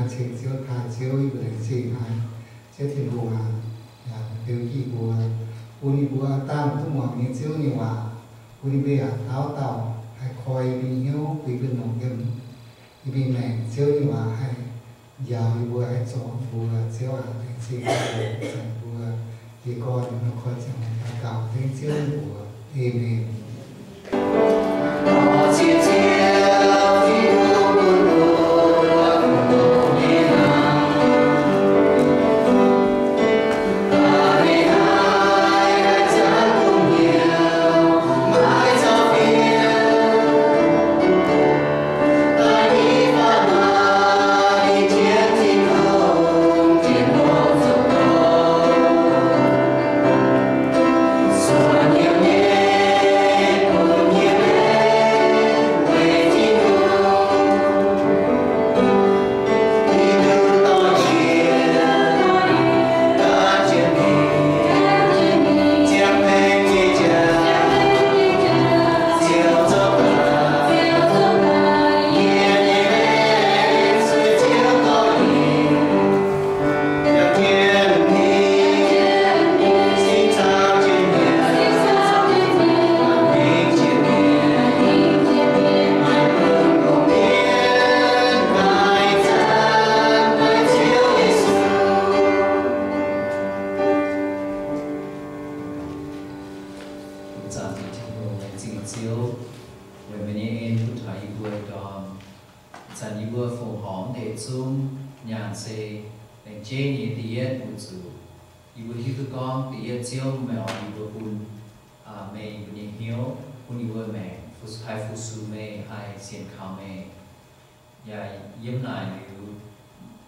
Ceng Ziouv, taaih Ziouv, yie mbuo laengz zingh haic. Ziouv Tin-Hungh aac, yaac beu yie mbuo, bun yie mbuo dangh duqv muangx nyei Ziouv nyei waac, bun yie mbuo yaac dauh dauh haih koi yie mbuo nyei hnyouv, bun yie mbuo longc yiem yie mbuo maengc Ziouv nyei waac haih njaaux yie mbuo, haih zorc yie mbuo. Ziouv aac, laengz zingh yie mbuo, zanc yie mbuo jiez gorn nor koi ziangh hoc daux gaux dengv Ziouv nyei mbuox. Aamen. Zanc Tin-Hungh, laengz zingh Ziouv, weic meih nyei en duqv taux yie mbuo ndorm. Zanc yie mbuo fongc horc mv deix zungv nyaanh se laengz jeiv nyei da'yietv mbu'zuqc. Yie mbuo hiuv duqv gorngv da'yietv Ziouv meih oix yie mbuo bun, aa, meih yie mbuo nyei hnyouv, bun yie mbuo maengc, fu-, haih fu-sux meih, haih sienx kaux meih. Yaac yiem naaic liuz,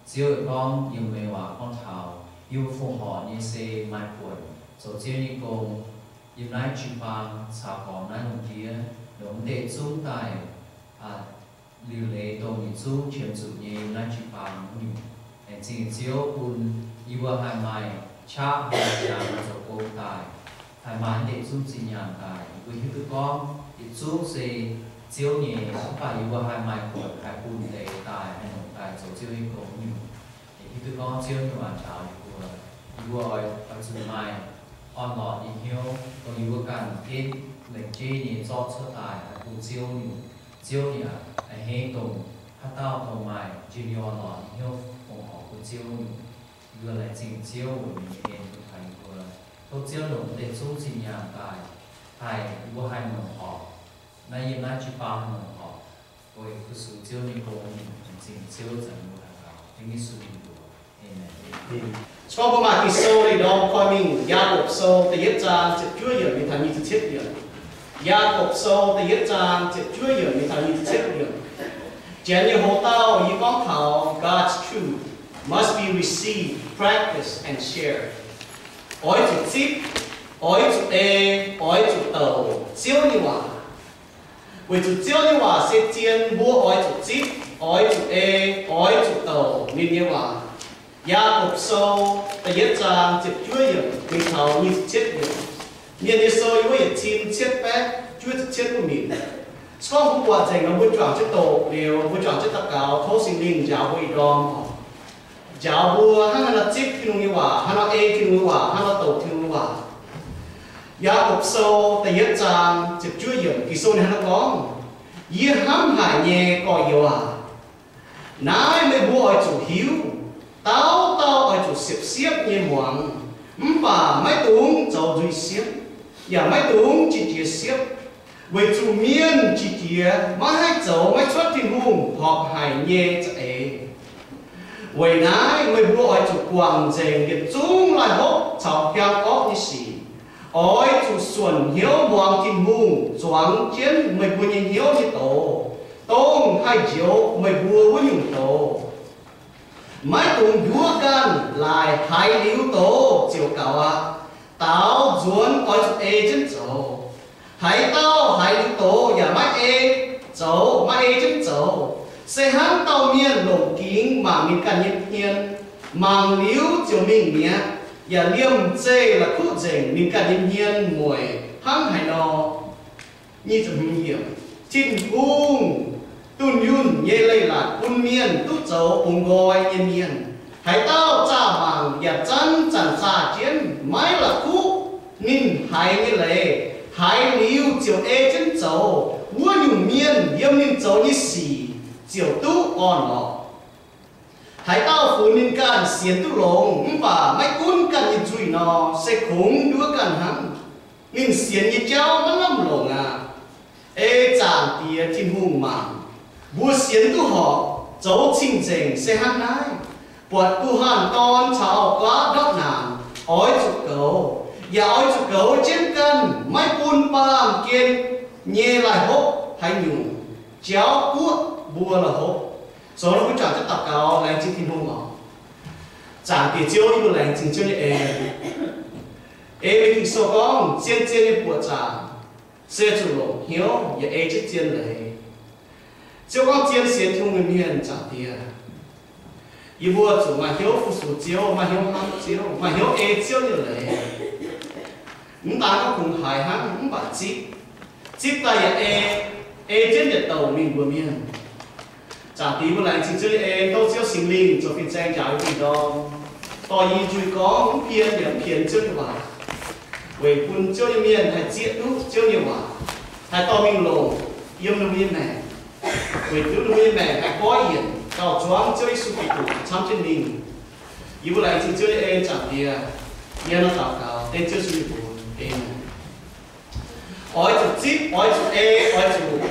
Ziouv gorngv yiem meih waac gorngv taux yie mbuo fongc horc nyei se maaih buonc zoux Ziouv nyei gong. Yiem naaiv jiu-baang caux gormx naaiv lungh ndiev, longc mv deix zungv daaih, aa, liuc leiz dongh yietc zungv qiemx zuqc nyei yiem naaiv jiu-baang wuov nyungc. Laengz zingh Ziouv bun yie mbuo haih maaih qaqv, haih maaih nyaanh zoux gong daaih, haih maaih mv deix zungv zinh nyaanh daaih. Yie mbuo hiuv duqv gorngv yietc zungv se Ziouv nyei, mv baac yie mbuo haih maaih buonc haih bun deix daaih, haih longc daaih zoux Ziouv nyei gong wuov nyungc. Yie hiuv duqv gorngv Ziouv nyei waac njaaux yie mbuo, yie mbuo oix, oix zuqc maaih orn-lorqc nyei hnyouv, dongh yie mbuo ganh ginv laengz jeiv nyei zorqv cuotv daaih haih bun Ziouv nyungc. Ziouv yaac a'hneiv dongh haaix dauh dongh maaih njien-youh orn-lorqc nyei hnyouv fongc horc bun Ziouv nyungc. Yie mbuo laengz zingh Ziouv weic meih nyei en duqv taux yie mbuo. Tov Ziouv longc mv deix zungv zinh nyaanh daaih, haih yie mbuo haih longc horc. Naaiv yiem naaiv jiu-baang haih longc horc weic fu-sux Ziouv nyei gong. Laengz zingh Ziouv, zanc yie mbuo daux gaux dengv Yesu nyei mbuox. Aamen. Se gorngv mbuo maaih Ging-Sou liuz, lomh koi mingh Yaagorpc Sou da'yietv zaang ziepc juov yiemc mingh taux nyic ziepc cietv yiemc. Yaagorpc Sou da'yietv zaang ziepc juov yiemc mingh taux nyic ziepc cietv yiemc. Janx nyei hoc-dauh yie gorngv taux God's truth must be received, practiced, and shared. Oix zuqc zipv, oix zuqc ei, oix zuqc douc Ziouv nyei waac. Weic zuqc Ziouv nyei waac se zien, mbuo oix zuqc zipv, oix zuqc ei, oix zuqc douc ninh nyei waac. Yaagorpc Sou da'yietv zaang ziepc juov yiemc mingh taux nyic ziepc cietv yiemc. Mienh nyei sou yiem wuov yietc cin cietv baeqv juov ziepc cietv wuov minc. Se gorngv mbuo buatc nzengc nor, mbuo juangc jienv doqc liuz, mbuo juangc jienv daux gaux tov Singx Lingh njaaux mbuo ih ndorm oc. Njaaux mbuo hnangv haaix nor zipv Tin-Hungh nyei waac, hnangv haaix nor ei Tin-Hungh nyei waac, hnangv haaix nor douc Tin-Hungh nyei waac. Yaagorpc Sou da'yietv zaang ziepc juov yiemc, Ging-Sou ninh hnangv naaiv gorngv, Yie hnamv haic nyei gorx-youz aac, naaiv meih mbuo oix zuqc hiuv, dauh dauh oix zuqc siepv-siepv nyei muangx, mv baac maiv dungx zoux nzuih siepv, yaac maiv dungx qiex jiez siepv, weic zuqc mienh qiex jiez maiv haih zoux maiv cuotv Tin-Hungh horpc haic nyei za'eix. Weic naaiv meih mbuo oix zuqc guangc nzengc yietc zungv laih hlopv caux hiaang orqv nyei sic. Oix zuqc suonc hnyouv muangx Tin-Hungh zuangx jienv meih mbuo nyei hnyouv nyei doz, dongh haih njoux meih mbuo wuov nyungc doz. Maiv dungx nduov ganh, laaix haiz liuz doz ziouc gaux aqv. Daaux nzuonx oix zuqc ei jienv zoux. Haaix dauh haiz liuz doz yaac maiv ei zoux, maiv ei jienv zoux, se hnangv dauh mienh longc gingx mangc ninh ganh nyei hmien, mangc liuz ziouc mingh mi'aqv, yaac liemh zeih la'kuqv nzengc ninh ganh nyei hmien mueic hnangv haaix nor. Tin-Hungh dunh yunh nyei leiz-latc bun mienh duqv zoux bungx nqoi nyei mienh. Haaix dauh zaah mangc yaac zanv zanc zaah jienv, maiv la'kuqv ninh haiz nyei leiz, haiz liuz ziouc ei jienv zoux, wuov nyungc mienh yiem ninh zoux nyei sic ziouc duqv orn-lorqc. Haaix dauh funx ninh ganh sienx duqv longx mv baac maiv gunv ganh nyei nzuih nor, se kungx nduov ganh hnangv. Ninh sienx nyei jauv maiv lamh longc aqv. Ei Zaangc Diex Tin-Hungh mangc. Mbuo sienx duqv horpc, zoux cing-nzengc se hnangv naaiv. Buatc guh hanh dorn caux auv-guaav ndortv naanc, oix zuqc goux, yaac oix zuqc goux jienv ganh, maiv bun baamh gen nyei laih hopv haaix nyungc jauv guoqv mbuo laih hopv. Zoux mbuo juangc jienv daux gaux, laengz zingh Tin-Hungh oc. Zaangc Diex Ziouv, yie mbuo laengz zingh Ziouv nyei en. Ei meih Ging-Sou gorngv zien-zien nyei buoqc zaangc se zuqc longc hnyouv yaac ei jienv zien leiz. Ziouv gorngv zien sienx Tin-Hungh nyei mienh, Zaangc Diex, yie mbuo zuqc maaih hnyouv fu-sux Ziouv, maaih hnyouv hnamv Ziouv, maaih hnyouv ei Ziouv nyei leiz. Mv daan gorngv kungx haiz hnangv mv baac zipv, zipv daaih yaac ei, ei jienv yietc douc mingh mbuox mienh. Zaangc Diex, mbuo laengz zingh Ziouv nyei en, tov Ziouv Singx Lingh zoux fin-saeng njaaux yie mbuo ndorm, dorh yie nyei nzuih gorngv mv pien yaac mv pienx Ziouv nyei waac, weic bun Ziouv nyei mienh haih zieqv duqv Ziouv nyei waac, haih dorh mingh longc yiem ninh mbuo nyei maengc, weic zuqc ninh mbuo nyei maengc haih goiv yienc gauh zuangv Ziouv Yesu Giduc camv jienv mingh. Yie mbuo laengz zingh Ziouv nyei en, Zaangc Diex. Yie nor daux gaux dengv Ziouv Yesu nyei mbuox, aamen. Oix zuqc zipv, oix zuqc ei, oix zuqc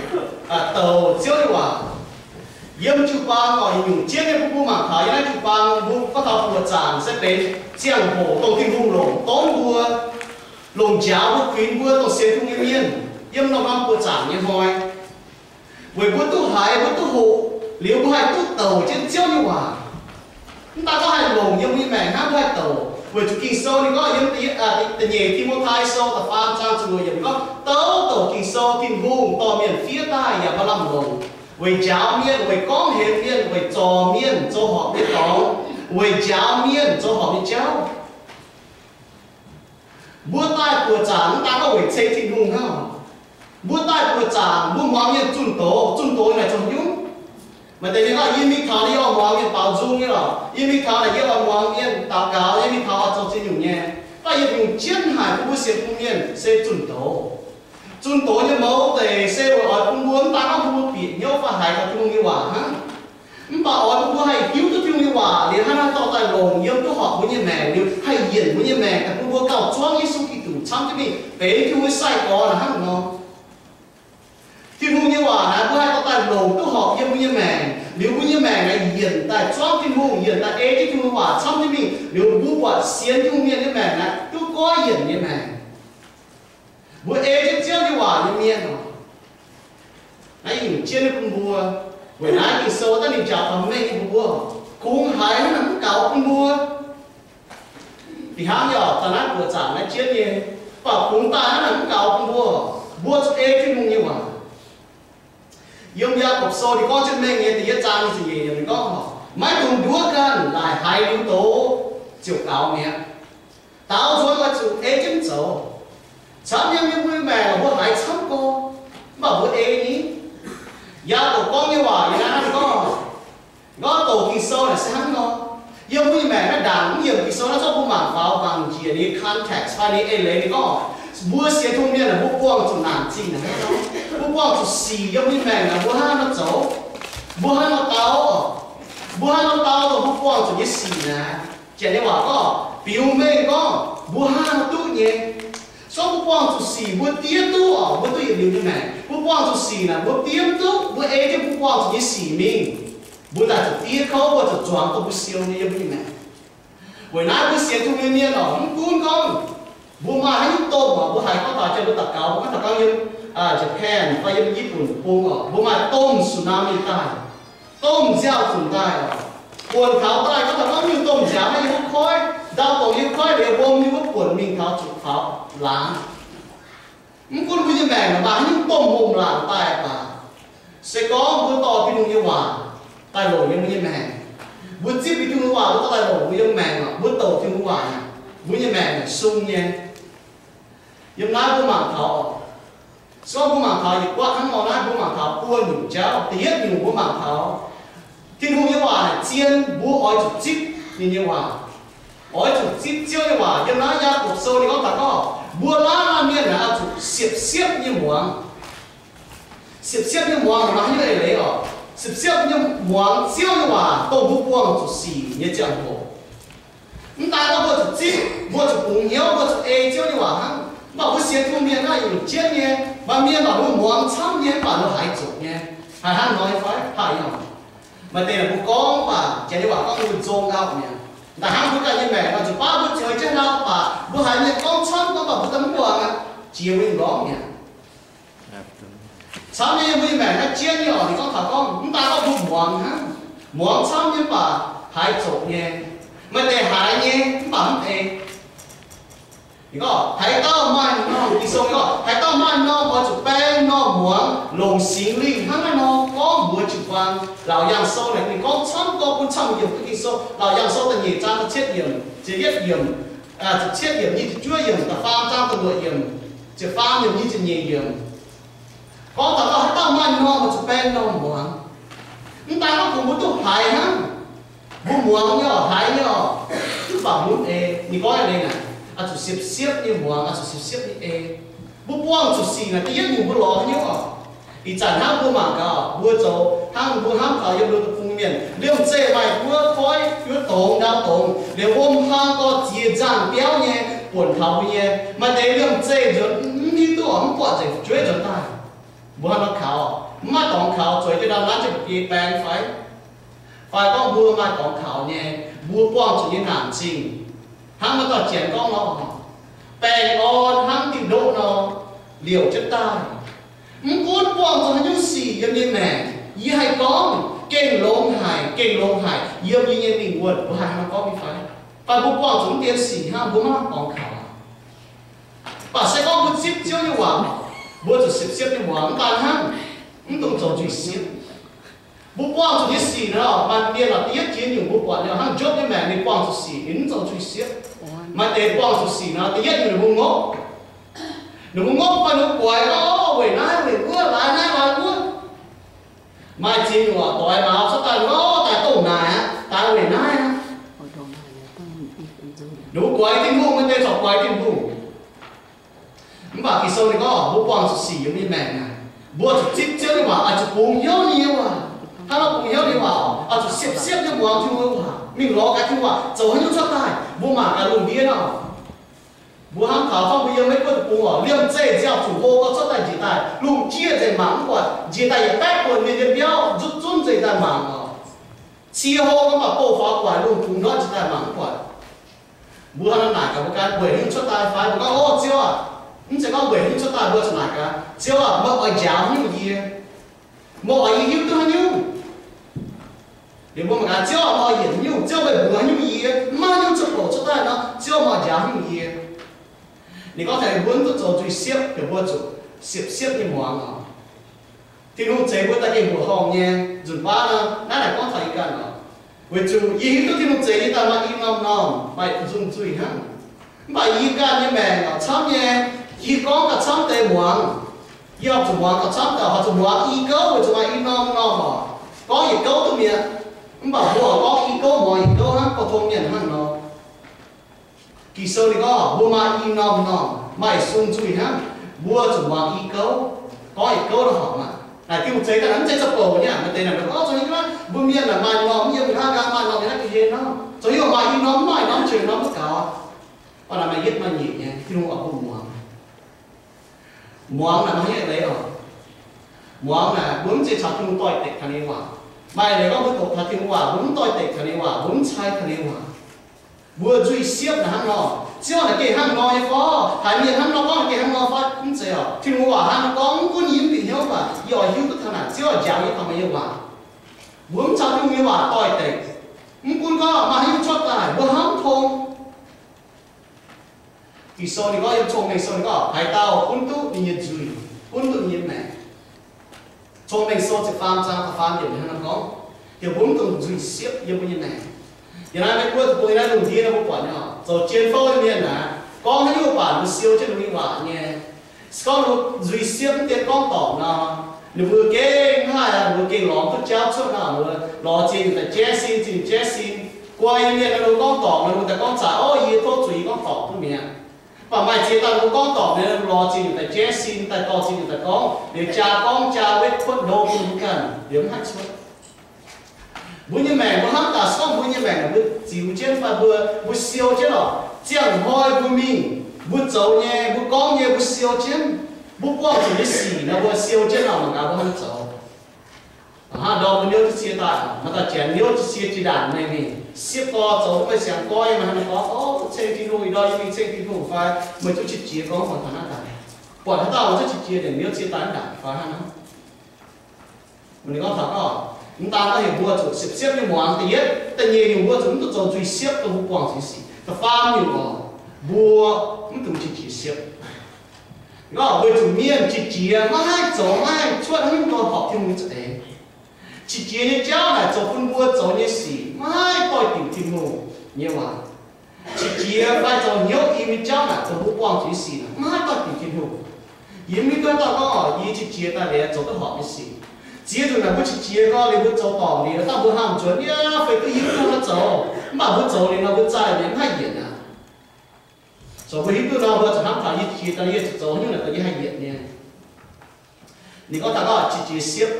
douc Ziouv nyei waac. Yiem jiu-baang oc, yietc nyungc jienv nyei bun mbuo mangc taux yiem naaiv jiu-baang mbuo gorngv taux buoqc zaangc se benx ziangh hoc dongh Tin-Hungh longc gorngv mbuo, longc njaaux mbuo, kuinx mbuo dongh sienx Tin-Hungh nyei mienh yiem norm-norm buoqc zaangc nyei hnoi. Weic mbuo duqv haiz, mbuo duqv hoqc liuz, mbuo haih duqv douc jienv Ziouv nyei waac. Mv daan gorngv haih longc yiem mbuo nyei maengc hnangv, mbuo haih douc. Weic zuqc Ging-Sou ninh gorngv yiem da'nyeic Ti^mo^tai Sou da'faam zaang ziepc luoqc yiemc gorngv, douc douc Ging-Sou Tin-Hungh dorh mienh fiev daaih yaac maaih lamh longc, weic njaaux mienh, weic gorngv hemx mienh, weic zorc mienh zoux horpc nyei dorngx, weic njaaux mienh zoux horpc nyei jauv. Mbuo daaih buoqc zaangc mv daan gorngv weic ceng Tin-Hungh hnangv. Mbuo daaih buoqc zaangc mbuo muangx mienh zunh doz, zunh doz naaic zoux haaix nyungc? Maaih deix mienh gorngv, yie mingh taux naaic yie oix muangx mienh baaux nzung nyei lorqc. Yie mingh taux naaic yie oix muangx mienh daux gaux, yie mingh taux oix zoux ziex nyungc nyei. Mv baac yietc nyungc jienv haic bun mbuo sienx Tin-Hungh mienh se zunh doz. Zunh doz nyei mouz deix se weic oix bun mbuo mv daan gorngv bun mbuo bieqc hnyouv fai haiz taux Tin-Hungh nyei waac hnangv, mv baac oix bun mbuo haih hiuv duqv Tin-Hungh nyei waac liuz hnangv naaiv dorh daaih longc yiem duqv horpc mbuo nyei maengc liuz haih yienc mbuo nyei maengc daaih bun mbuo gauh zuangv Yesu Giduc camv jienv mingh benx Tin-Hungh nyei sai-gorx naaic hnangv nor. Tin-Hungh nyei waac naaic mbuo haih dorh daaih longc duqv horpc yiem mbuo nyei maengc liuz mbuo nyei maengc naaic yienc daaih zuangv Tin-Hungh, yienc daaih ei jienv Tin-Hungh nyei waac camv jienv mingh liuz mbuo buatc sienx Tin-Hungh mienh nyei maengc naaic duqv goiv yienc nyei maengc. Mbuo ei jienv Ziouv nyei waac nyei mienh oc, naaiv nyungc jienv nyei bun mbuo. Weic naaiv Ging-Sou daaih ninh njaaux taux mengh nyei bun mbuo, kungx haiz hnangv naaic mv gaux bun mbuo. Fih hnangv nyei oc, daaih naaiv buoqc zaangc naaiv jienv nyei, mv baac kungx daaih hnangv naaic mv gaux bun mbuo. Mbuo zuqc ei Tin-Hungh nyei waac. Yiem Yaagorpc Sou ninh gorngv jienv mengh nyei da'yietv zaang nyei ziepc nyeic yiemc ninh gorngv, maiv dungx nduov ganh, laaic haiz liuz doz ziouc gaux mi'aqv. Daaux nzuonx oix zuqc ei jienv zoux. Camv yiem mbuo nyei maengc mbuo haiz camv gorx, mv baac mbuo ei ni. Yaagorpc gorngv nyei waac yiem naaiv hnangv gorngv, gorngv douc Ging-Sou naaic se hnangv nor. Yiem mbuo nyei maengc naaiv ndaangc mv yiemc Ging-Sou naaiv zorqv mbuo mangc faaux mangc njiec ninh context fai ninh eix leiz ninh gorngv, mbuo sienx Tin-Hungh mienh naaic mbuo buangh zuqc naanc zingh naaic hnangv nor. Mbuo buangh zuqc sic yiem mbuo nyei maengc naaic mbuo hnangv haaix nor zoux, mbuo hnangv haaix nor dau, mbuo hnangv haaix nor dau dongh mbuo buangh zuqc nyei sic naaic. Janx nyei waac gorngv, biux mengh gorngv mbuo hnangv haaix nor duqv nyei. Sortv mbuo buangh zuqc sic mbuo diev duqv oc, mbuo duqv yietc liuz nyei maengc. Mbuo buangh zuqc sic naaic mbuo diev mv duqv, mbuo ei jienv mbuo buangh zuqc nyei sic mingh, mbuo daaih zuqc diev kouv, mbuo zuqc zuangx dongh mbuo siou nyei yiem mbuo nyei maengc. Weic naaiv mbuo sienx Tin-Hungh nyei mienh oc, mv gunv gorngv mbuo maaih haaix nyungc domh oc, mbuo haiz gorngv taux janx mbuo daux gaux, mbuo gorngv taux gorngv yiem Japan fai yiem Yietc Bun bung oc, mbuo maaih domh tsunami daaih, domh nziaaux-zunc daaih oc, buonc taux daaih gorngv taux gorngv mingh domh nziaaux naaiv yiem wuov koiv, ndau dongh yiem koiv liuz wuom nyei wuov buonc mingh taux zuqc faaux laangz. Mv gunv mbuo nyei maengc maaih haaix nyungc domh hungh laangc daaih baac, se gorngv mbuo dorh Tin-Hungh nyei waac daaih longc yiem mbuo nyei maengc, mbuo zipv liuz Tin-Hungh nyei waac mbuo dorh daaih longc mbuo nyei maengc, mbuo douc Tin-Hungh waac, mbuo nyei maengc sung nyei. Yiem naaiv mbuo mangc taux oc, Se gorngv mbuo mangc taux yietc guaatv hnangv nor naaiv, mbuo mangc taux buo nyungc jauv. Da'yietv nyungc mbuo mangc taux Tin-Hungh nyei waac zien, mbuo oix zuqc zipv ninh nyei waac. Oix zuqc zipv Ziouv nyei waac. Yiem naaiv Yaagorpc Sou ninh gorngv taux gorngv, mbuo laanh mienh naaic oix zuqc siepv-siepv nyei muangx. Siepv-siepv nyei muangx maaih haaix nyungc eix leiz oc? Siepv-siepv nyei muangx Ziouv nyei waac dongh mbuo buangh zuqc sic nyei ziangh hoc. Mv daan gorngv mbuo zuqc zipv, mbuo zuqc bungx hnyouv, mbuo zuqc ei Ziouv nyei waac hnangv. Mv baac mbuo sienx Tin-Hungh mienh naaiv yietc jienv nyei, maaih mienh mv baac mbuo muangx camv nyei, mv baac mbuo haiz zoqc nyei. Haih hnangv nor nyei fai? Haih nyei oc. Maaih deix mbuo gorngv mv baac janx nyei waac gorngv mbuo nzong ndau mi'aqv. Da'hnangv mbuo ganh nyei maengc oix zuqc baav mbuo zoux jienv ndau mv baac mbuo haiz mienh gorngv camv gorngv mv baac mbuo daaih mv muangx aqv, jiex mbuo nyei nqorngv mi'aqv. Camv nyei, mbuo nyei maengc naaiv jienv nyei oc. Ninh gorngv taux gorngv mv daan gorngv mbuo muangx hnangv, muangx camv nyei mv baac haiz zoqc nyei. Maaih deix haiz nyei mv baac mv ei. Ninh gorngv haaix dauh maaih norm, Ging-Sou ninh gorngv haaix dauh maaih norm oix zuqc baeng norm muangx, longc Singx Lingh hnangv naaiv nor gorngv mbuox jiu-baang. Laauc Yaangh Sou naaic ninh gorngv camv gorngv bun camv yiemc duqv Ging-Sou. Laauc Yaangh Sou da'nyeic zaang da'cietv yiemc, ziepc yietv yiemc, ziepc cietv yiemc, nyic ziepc juov yiemc, da'faam zaang da'luoqc yiemc, ziepc faam yiemc, nyic ziepc nyeic yiemc. Gorngv taux gorngv haaix dauh maaih norm oix zuqc baeng norm muangx. Mv daan gorngv kungx mbuo duqv haiz hnangv, mbuo muangx nyei oc, haiz nyei oc, mv baac mbuo mv ei. Ninh gorngv nyei naaic, oix zuqc siepv-siepv nyei muangx, oix zuqc siepv-siepv nyei ei. Mbuo buangh zuqc sic naaic da'yietv nyungc mbuo lorz haaix nyungc oc? Ih zanc hnangv mbuo mangc gaax, mbuo zoux hnangv mbuo hnamv taux yiem mbuo deic-bung mienh, liemh zeih maaih guoqv koiv, guoqv dongz ndau dongz, liuz wuom hlang gorx ziex nzangh biauv nyei buonc taux mbuo nyei. Maaih deix liemh zeih nzuonx mv hiuv duqv oc, mv buatc nzengc fu'jueiv nzuonx daaih. Mbuo hnangv nor kaux, mv maaih dorngx kaux, zueiz jienv ndau nanv jienv mba'biei baeng fai? Fai gorngv mbuo maaih dorngx kaux nyei, mbuo buangh zuqc nyei naanc zingh, hnangv maaih dauh janx gorngv nor, baengh orn hnangv diuh ndoqv nor, liouc jienv daaih. Mv gunv buangh zuqc haaix nyungc sic yiem nyei maengc, yie haih gorngv, gengh longx haic, gengh longx haic yiem yie nyei mingh wuonh. Mbuo haih hnangv nor gorngv nyei fai? Fai mbuo buangh zuqc mv dien sic hnangv, mbuo maiv hnangv dorngx kaux. Mv baac se gorngv mbuo zipv Ziouv nyei waac, mbuo zuqc siepv-siepv nyei muangx, mv daan hnangv, mv dungx zoux nzuih siepv. Mbuo buangh zuqc nyei sic nor, maaih mienh oc, da'yietv jiex nyungc mbuo buatc nyei, hnangv Jopv nyei maengc ninh buangh zuqc sic, ninh mv zoux nzuih siepv. Maaih deix buangh zuqc sic nor, da'yietv nyungc ninh mbuo ngopv. Ninh mbuo ngopv fai ninh mbuo guaix gorngv, weic naaiv weic wuov, laaix naaiv laaix wuov. Maaih ziex nyungc oc, doix maux cuotv daaih gorngv, daaih dongh naaic aqv, daaih weic naaiv aqv. Ninh mbuo guaix Tin-Hungh, maaih deix corc guaix Tin-Hungh. Mv baac Ging-Sou ninh gorngv mbuo buangh zuqc sic yiem nyei maengc naaic, mbuo zuqc zipv Ziouv nyei waac, oix zuqc bungx hnyouv ninh nyei waac. Hnangv nor bungx hnyouv ninh nyei waac oc, oix zuqc siepv-siepv nyei muangx Tin-Hungh nyei waac, mingh lorz gaax Tin-Hungh waac zoux haaix nyungc cuotv daaih. Mbuo mangc gaax lungh ndiev nor, mbuo hnamv taux gorngv mbuo yiem Meiv Guoqv deic-bung oc, liemh zeih nziaaux zuqc hlo gorx cuotv daaih njiec daaih, lungh jieqv nzengc mangc mv buatc, njiec daaih yietc baeqv buonc mienh nyei biauv, nzutv zunv nzengc daaih mangc oc. Cie hlo gorx mv baac bouh faaux guaix, lungh bungx ndortv njiec daaih mangc mv buatc. Mbuo hnangv naaic gaax mbuo ganh, weic haaix nyungc cuotv daaih fai? Mbuo gorngv, O Ziouv aah! Mv zeiz gorngv weic haaix nyungc cuotv daaih, mbuo zuqc naaic gaax, Ziouv aah, meih oix njaaux haaix nyungc yie? Meih oix yie hiuv duqv haaix nyungc? Liuz mbuo mangc gaax, Ziouv aah, meih oix yienc haaix nyungc? Ziouv, meih mbuox haaix nyungc yie? Mv maaih haaix nyungc cuotv bouc cuotv daaih nor, Ziouv, meih oix njaaux haaix nyungc yie? Ninh gorngv taux mbuo mv duqv zoux nzuih siepv, heuc mbuo zuqc siepv-siepv nyei muangx oc. Tin-Hungh zeix mbuo daaih gengh mbuoqc horngh nyei. Nzunc baav nor, naaiv naaic gorngv taux yie ganh oc. Weic zuqc yie hiuv duqv Tin-Hungh zeix yie daaih maaih i norm-norm, maaih nzung nzuih hnangv. Mv baac yie ganh nyei maengc oc, camv nyei, yie gorngv gauh camv deix muangx. Yie horpc zuqc muangx gauh camv deix, horpc zuqc muangx i gouv weic zuqc maaih i norm-norm oc. Gorngv yietc gouv duqv mi'aqv. Mv baac mbuo oix gorngv i gouv muangx yietc gouv hnangv, pou-tong mienh hnangv nor. Ging-Sou ninh gorngv mbuo maaih i norm-norm, maaih sung nzuih hnangv, mbuo zuqc muangx i gouv, gorngv yietc gouv nor horpc maah. Naaic Tin-Hungh zeix daaih mv zeiz zoux bouc nyei aqv. Maaih deix naaic gorngv, O, zoux haaix nyungc mbuo mienh naaic maaih norm yiem ga'naaiv, maaih norm yiem naaiv ga'hlen nor, zoux haaix nyungc maaih i norm, mv maaih norm, qiemx norm mv gaux. Mv baac naaic maaih yietv maaih nyeic nyei, Tin-Hungh oix bun muangx. Muangx naaic maaih yietv leiz oc. Muangx naaic mbuo mv zeiz caux Tin-Hungh doix-dekc taux ninh nyei waac. Maaih leiz gorngv mbuo doqc taux Tin-Hungh waac, mbuo mv doix-dekc taux ninh nyei waac, mbuo mv cai taux ninh nyei waac. Mbuo nzuih siepv naaic hnangv nor, Ziouv naaic gengh hnangv nor nyei fai? Haiz mienh hnangv nor gorngv naaic gengh hnangv nor fai? Mv zeiz oc. Tin-Hungh waac hnangv nor gorngv, mv gunv yie mv bieqc hnyouv baac yie oix hiuv duqv taux naaic Ziouv oix njaaux yie taux meih nyei waac. Mbuo mv caux Tin-Hungh nyei waac doix-dekc, mv gunv gorngv maaih haaix nyungc cuotv daaih, mbuo hnamv tong. Ging-Sou ninh gorngv, yiem Cong-Mengh Sou ninh gorngv, haaix dauh gunv duqv ninh nyei nzuih, gunv duqv ninh nyei maengc. Cong-Mengh Sou ziepc faam zaang da'faam yiemc hnangv naaiv gorngv, heuc mbuo mv dungx nzuih siepv yiem mbuo nyei maengc. Yiem naaiv Meiv Guoqv deic-bung, yiem naaiv lungh ndiev naaiv mbuo buatc nyei oc, zoux jien fouv nyei mienh naaic, gorngv haaix nyungc baac mbuo siou jienv ninh nyei waac nyei. Se gorngv ninh mbuo nzuih siepv mv dien gorngv dorngc nor, ninh mbuo gengh haih, ninh mbuo gengh lorz duqv jauv cuotv nor, ninh mbuo lorz ziex nyungc daaih jaiv sin, ziex nyungc jaiv sin. Guai nyei mienh nor, ninh mbuo gorngv dorngc nor, ninh mbuo daaih gorngv zaqc, Ov, yie tov zuqc yie gorngv dorngc duqv mi'aqv. Mv baac maaih ziex dauh ninh mbuo gorngv dorngc nor, lorz ziex nyungc daaih jaiv sin, daaih dorh ziex nyungc daaih gorngv, liuz jaa gorngv jaa wetv kuotv ndo bun mbuo ganh, liuz mv haih cuotv. Mbuo nyei maengc mbuo hnamv daaih, se gorngv mbuo nyei maengc mbuo ziux jienv fai mbuo, mbuo siou jienv oc, ziangh hnoi mbuo mingh, mbuo zoux nyei, mbuo gorngv nyei, mbuo siou jienv, mbuo buangh zuqc nyei sic nor, mbuo siou jienv nor, mangc gaax mbuo hnangv zoux. Hnangv ndorm mbuo niouv duqv cie daaih, maaih dauh janx niouv duqv cie jiex ndaangc mingh, siepv gau zoux duqv meih siangx goiv, meih hnangv naaiv gorngv, Ov, ceng Tin-Hungh, ih ndorm yie mingh ceng Tin-Hungh fai meih duqv qiex jiez gorngv taux naaiv daaih. Buatc haaix dauh zuqv qiex jiez daaih niouv cie daaih ndaangc fai hnangv naaiv. Ninh gorngv taux gorngv, mv daan gorngv heuc mbuo zuqc siepv-siepv nyei muangx. Da'yietv, da'nyeic nyungc mbuo zuqc mv duqv zoux nzuih siepv dongh mbuo buangh zuqc nyei sic. Da'faam nyungc oc, mbuo mv dungx qiex jiez siepv. Gorngv weic zuqc mienh qiex jiez maiv haih zoux, maiv haih cuotv, maiv haih horpc Tin-Hungh nyei za'eix. Qiex jiez nyei jauv naaic zoux bun mbuo zoux nyei sic maiv haih doix-diuc Tin-Hungh nyei waac. Qiex jiez fai zoux hnyouv im nyei jauv naaic zoux bun mbuo buangh zuqc nyei sic naaic maiv haih doix-diuc Tin-Hungh. Yie mv hiuv duqv dauh gorngv, Yie qiex jiez daaih liuz zoux duqv horpc nyei sic. Ziex nzunc naaic mbuo qiex jiez gau liuz mbuo zoux dorngc liuz, dauh mbuo hnamv nzuonx, Yie fai duqv hiuv duqv naaiv zoux, mv baac mbuo zoux liuz nor mbuo zaih mi'aqv, mv haih yienc aqv. Zoux mbuo hiuv duqv nor mbuo zuqc hnamv taux yie qiex daaih yie zuqc zoux haaix nyungc naaic daaih yie haih yienc nyei. Ninh gorngv taux gorngv qiex jiez siepv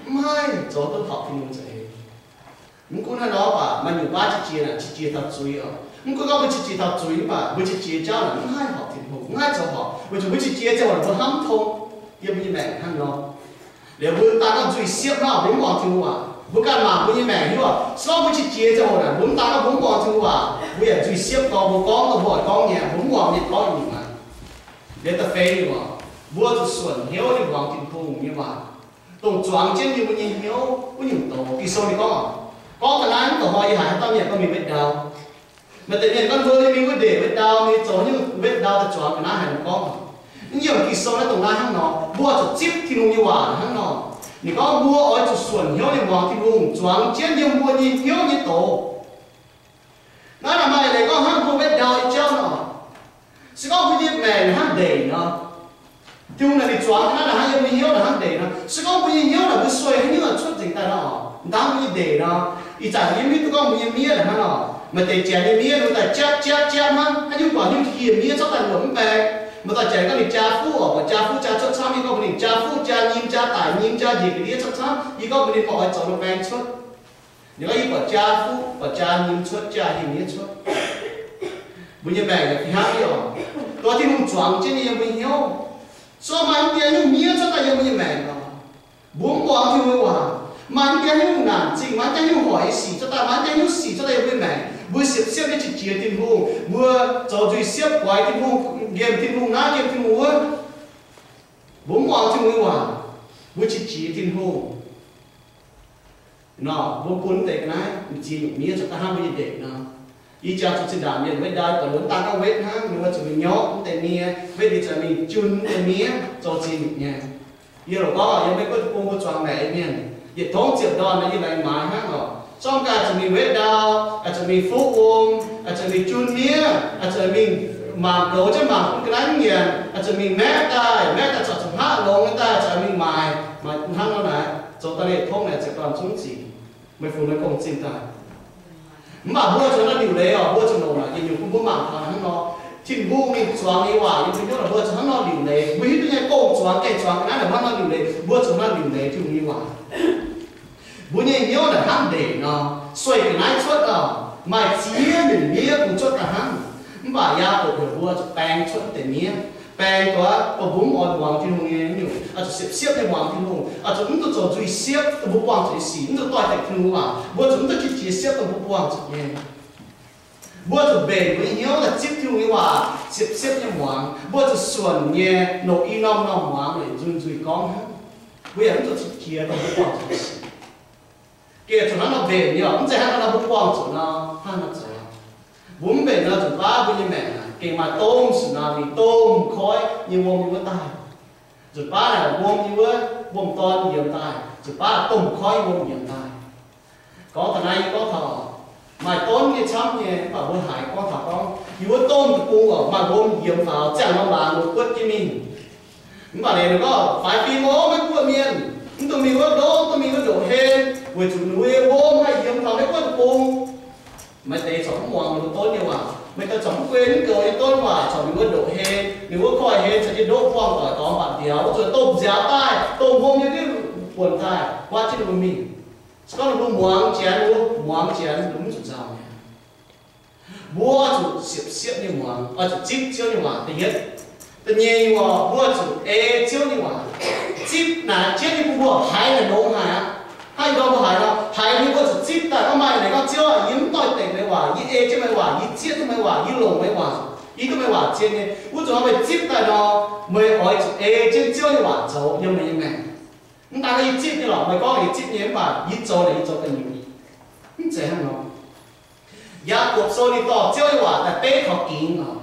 maiv haih zoux duqv horpc Tin-Hungh za'eix. Mv gunv hnangv nor baac maaih nyungc baav qiex jiez naaic qiex jiez taux zuiz oc. Mv gunv gorngv mbuo qiex jiez taux zuiz mv baac mbuo qiex jiez jauv naaic mv haih horpc Tin-Hungh, mv haih zoux horpc, weic zuqc mbuo qiex jiez ziangh hoc mbuo hnamv tong yiem mbuo nyei maengc hnangv nor. Liuz mbuo daaih gorngv nzuih siepv hnangv, mbuo mv muangx Tin-Hungh waac. Mbuo ganh mangc mbuo nyei maengc hiuv, se gorngv mbuo qiex jiez ziangh hoc naaic mbuo mv daaih gorngv mbuo mv muangx Tin-Hungh waac, mbuo yaac nzuih siepv gorngv mbuo gorngv dongh mbuo oix gorngv nyei, mbuo mv muangx mienh gorngv nyungc aqv. Liuz da'feix nyungc oc, mbuo zuqc suonc hnyouv nyei muangx Tin-Hungh nyei waac, dongh zuangx jienv yiem mbuo nyei hnyouv wuov nyungc doz. Ging-Sou ninh gorngv, gorngv ga'naaiv mv dongh hnoi yie haiz haaix dauh mienh gorngv mingh wetv ndau. Maaih deix mienh gorngv, Mbuo yie mingh wuov ndeic wetv ndau, mingh zoux haaix nyungc wetv ndau daaih zuangx ga'naaiv haaix nor gorngv. Mv yiem Ging-Sou naaiv dongh naaiv hnangv nor, mbuo zuqc zipv Tin-Hungh nyei waac hnangv nor. Ninh gorngv mbuo oix zuqc suonc hnyouv nyei muangx Tin-Hungh, zuangx jienv yiem mbuo nyei hnyouv nyei doz. Naaiv naaic maaih leiz gorngv hnangv mbuo wetv ndau nyei jauv nor, se gorngv mbuo nyei maengc hnangv ndeic nor, Tin-Hungh naaic ninh zuangx naaiv naaic hnangv yiem mbuo hnyouv naaic hnangv ndeic nor, se gorngv mbuo nyei hnyouv naaic mbuo sueih haaix nyungc cuotv nzengc daaih nor, mv daan mbuo nyei ndeic nor, ih zanc yie mv hiuv duqv gorngv mbuo nyei miev naaic hnangv nor, maaih deix janx nyei miev ninh daaih japv japv japv hnangv, haaix nyungc guangc nyungc hieh miev cuotv daaih luoqc mv baeng. Maaih dauh janx gorngv ninh jaa fuqv oc, buatc jaa fuqv jaa cuotv camv, yie gorngv mbuox ninh jaa fuqv jaa nyim jaa daic nyim jaa njiec ga'ndiev cuotv camv, yie gorngv mbuox ninh mbuo oix zoux nor baeng cuotv. Ninh gorngv yie buatc jaa fuqv, buatc jaa nyim cuotv, jaa hieh miev cuotv. Mbuo nyei maengc yaac fih hnangv nyei oc. Dongh Tin-Hungh zuangx jienv nyei yiem mbuo hnyouv. Se gorngv maaih mv dien nyungc miev cuotv daaih yiem mbuo nyei maengc nor, mbuo mv muangx Tin-Hungh nyei waac, maaih mv dien nyungc naanc zingh, maaih mv dien nyungc hoic nyei sic cuotv daaih, maaih mv dien nyungc sic cuotv daaih yiem mbuo nyei maengc, mbuo siepv-siepv nyei qiex jiez Tin-Hungh, mbuo zoux nzuih siepv guaix Tin-Hungh, nqemh Tin-Hungh naaiv, nqemh Tin-Hungh wuov. Mbuo mv muangx Tin-Hungh nyei waac, mbuo qiex jiez Tin-Hungh. Nor, mbuo bun mv deix ga'naaiv ziex nyungc miev cuotv daaih hnangv mbuo nyei ndeic nor. Ih jangx zuqc zinh ndaangc mienh wetv ndau, buatc mbuo mv daan gorngv wetv hnangv, ninh mbuo zuqc mingh nyorqv mv deix miev, wetv liuz zuqc mingh jun mv deix miev, zoux ziex nyungc nyei. Yie loc gorngv, yiem Meiv Guoqv deic-bung mbuo zuangx maengc nyei mienh, yietc tongv ziepc ndorn nor yie laengz maaiz hnangv oc. Zorqv gaax zuqc mingh wetv ndau, zuqc mingh fuqv wuom, zuqc mingh jun miev, zuqc mingh mangc goux jienv mangc bun ga'naaiv mv nyanc, zuqc mingh maeqv daaih, maeqv daaih corc zuqc hngaqv longx daaih, zuqc mingh maaic, maaic hnangv nor naaic, zoux daaih yietc tongv naaic ziepc dorn zungv zic. Meih fungc meih gong-zinh daaih. Mv baac mbuo zuqc hnangv nor liuc leiz oc, mbuo zuqc longc naaic yietc nyungc bun mbuo mangc taux hnangv nor. Tin-Hungh ninh zuangx nyei waac yiem mbuo hnyouv naaic, mbuo zuqc hnangv nor liuc leiz. Mbuo hiuv duqv nyei gong zuangx, gaengh zuangx ga'naaiv naaic hnangv nor liuc leiz, mbuo zuqc hnangv nor liuc leiz Tin-Hungh nyei waac. Mbuo nyei hnyouv naaic hnangv ndeic nor, sueih ga'naaiv cuotv oc, maaih ziex nyungc miev bungx cuotv daaih hnangv. Mv baac Yaagorpc heuc mbuo zuqc baeng cuotv deix miev. Baeng duqv, dongh mbuo mv oix muangx Tin-Hungh nyei nyungc, oix zuqc siepv-siepv nyei muangx Tin-Hungh, oix zuqc mv duqv zoux nzuih siepv dongh mbuo buangh zuqc nyei sic, mv duqv doix-dekc Tin-Hungh waac. Mbuo zuqc mv duqv qiex jiez siepv dongh mbuo buangh zuqc nyei. Mbuo zuqc mbenc mbuo nyei hnyouv daaih zipv Tin-Hungh nyei waac, siepv-siepv nyei muangx. Mbuo zuqc suonc nyei, longc i norm norm muangx, longc nzuih nzuih gorngv hnangv. Mbuo yaac mv zuqc qiex jiez dongh mbuo buangh zuqc nyei sic. Gengh zuqc hnangv nor mbenc nyei oc, mv zeiz hnangv nor mbuo buangh zuqc nor hnangv nor zoux. Mbuo mv mbenc nor nzunc baav mbuo nyei maengc naaic gengh maaih domh tsunami, domh koiv nyei wuom yiem wuov daaih. Nzunc baav naaic wuom yiem wuov, wuom-dorn yiem daaih, nzunc baav domh koiv wuom yiem daaih. Gorngv taux naaiv yie gorngv taux maaih donv nyei camv nyei, mv baac mbuo haiz gorngv taux gorngv yiem wuov domh deic-bung oc, maaih wuom yiem faaux, ziangh norm laangz mbuo buotv jienv mingh. Mv baac ninh gorngv, faix fim oc, Meiv Guoqv mienh, mv dungx mingh wuov ndoqv, mv dungx mingh wuov ndoqc hlen, weic zuqc ninh mbuo nyei wuom haih yiem taux Meiv Guoqv deic-bung. Maiv deix corc mv muangx ninh mbuo donv nyei waac, maiv deix corc mv guei mv goux nyei donv waac, corc mingh wuov ndoqc hlen, mingh wuov koiv-hlen, caux jienv ndoqv buangh doic dorngx mbatc mbiauz, wuov zuqc domh nziaaux daaih, domh hmuangv nyei diuv buonc daaih, guaatv jienv ninh mbuo mingh. Se gorngv ninh mbuo muangx Janx, ninh mbuo muangx Janx, ninh mbuo mv zuqc nzauh mi'aqv. Mbuo oix zuqc siepv-siepv nyei muangx, oix zuqc zipv Ziouv nyei waac da'yietv. Da'nyeic nyungc oc, mbuo oix zuqc ei Ziouv nyei waac. Zipv naaic jienv nyei bun mbuo haiz naaic longx haic aqv. Hnangv ih ndorm mbuo haiz nor, haiz nyei mbuo zuqc zipv daaih gorngv maaih leiz gorngv, Ziouv aac, yie mv doix-dekc meih waac, yie ei jienv meih waac, yie zieqv duqv meih waac, yie longc meih waac, yie duqv meih waac zien nyei. Wuov zuqc meih zipv daaih nor, meih oix zuqc ei jienv Ziouv nyei waac zoux yiem meih nyei maengc. Mv daan yie zipv nyei lorqc, meih gorngv yie zipv nyei, mv baac yie zoux naaic yie zoux da'nyeic. Mv zeiz hnangv nor. Yaagorpc Sou ninh dorh Ziouv nyei waac daaih beiv taux gingx oc.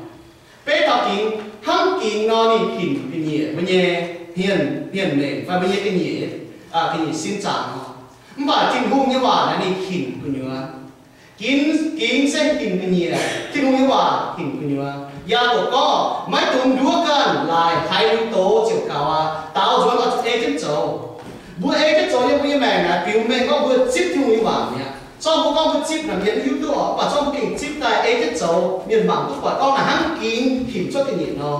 Beiv taux gingx, hnangv gingx nor ninh hinc ga'nyiec mbuo nyei hmien, hmien mengh fai mbuo nyei ga'nyiec, ga'nyiec sin zaangc oc. Mv baac Tin-Hungh nyei waac naaic ninh hinc gu'nyuoz. Gingx, gingx se hinc ga'nyiec, Tin-Hungh nyei waac hinc gu'nyuoz. Yaagorpc gorngv, maiv dungx nduov ganh, laaix haiz liuz doz ziouc gaux aqv. Daaux nzuonx oix zuqc ei jienv zoux. Mbuo ei jienv zoux yiem mbuo nyei maengc naaic, biux mengh gorngv mbuo zipv Tin-Hungh nyei waac mi'aqv. Zorqv mbuo gorngv mbuo zipv naaic mienh mv hiuv duqv oc, mv baac zorqv mbuo gengh zipv daaih ei jienv zoux, mienh mangc duqv buatc gorngv naaic hnangv gingx hinc cuotv ga'nyiec nor.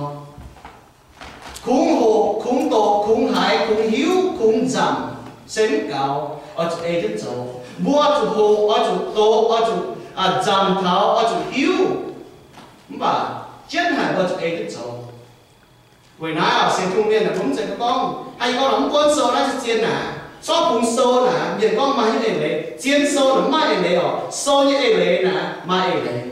Kungx hoqc, kungx doqc, kungx haiz, kungx hiuv, kungx nzamc, se mv gaux, oix zuqc ei jienv zoux. Mbuo oix zuqc hoqc, oix zuqc doqc, oix zuqc nzamc taux, oix zuqc hiuv. Mv baac jienv haic mbuo zuqc ei jienv zoux. Weic naaiv oc, sienx Tin-Hungh mienh aah, mbuo mv zeiz gorngv, haaix gorngv mv buonv sou naaiv se zien naaic, zorqv bungx sou naaic, mienh gorngv maaih haaix nyungc eix leiz. Zien sou naaic mv maaih eix leiz oc. Sou nyei eix leiz naaic maaih eix leiz.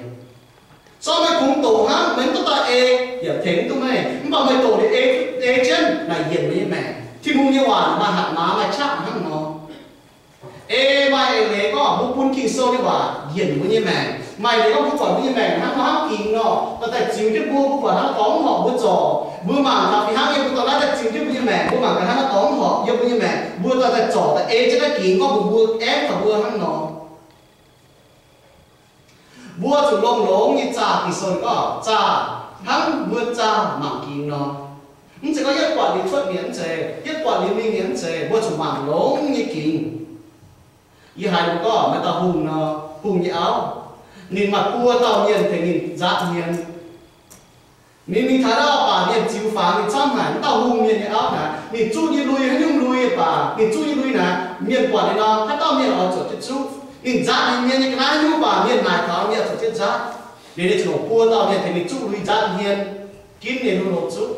Zorqv meih kungx doqc hnangv, meih mv duqv daaih ei, yaac tengx mv duqv meih. Mv baac meih doqc liuz ei, ei jienv naaic yienc meih nyei maengc. Tin-Hungh nyei waac maaih hatc maaz, maaih qaqv hnangv nor. Ei maaih eix leiz gorngv mbuo bun Ging-Sou nyei waac yienc mbuo nyei maengc. Maaih leiz gorngv mbuo buatc mbuo nyei maengc hnangv nor hnangv gingx nor, dorh daaih ziux jienv mbuo, mbuo buatc hnangv dorngx mv horpc mbuo zorc. Mbuo mangc taux fih hnangv yiem mbuo dorh naaiv daaih ziux jienv mbuo nyei maengc, mbuo mangc gaax hnangv dorngx mv horpc yiem mbuo nyei maengc, mbuo dorh daaih zorc daaih ei jienv naaiv gingx gorngv mbuox mbuo, aengx taux mbuo hnangv nor. Mbuo zuqc longx-longx nyei zaah Ging-Sou gorngv zaah hnangv mbuo zaah mangc gingx nor. Mv zeiz gorngv yietv buatc liuz cuotv mienh mv zeiz, yietv buatc liuz mingh mienh mv zeiz, mbuo zuqc mangc longx nyei gingx. Yie haiz mbuo gorngv maaih dauh hungh nor, hungh nyei auv, ninh maaih buo dauh mienh tengx ninh nzaatv hmien. Ninh mingh taux ndau baac mienh ziux fangx ninh camv haic. Wuov dauh hungh mienh nyei auv naaic, ninh zuqv nyei lui, haaix nyungc lui baac ninh zuqv nyei lui naaic, mienh buatc ninh nor, haaix dauh mienh oix zuqc jienv zuqv. Ninh nzaatv ninh mienh nyei ga'naaiv nyungc baac mienh naaic taux, mienh zuqc jienv nzaatv. Liuz ninh ziouc longc buo dauh mienh tengx ninh zuqv lui nzaatv hmien, ginv ninh lui hoqc zuqv.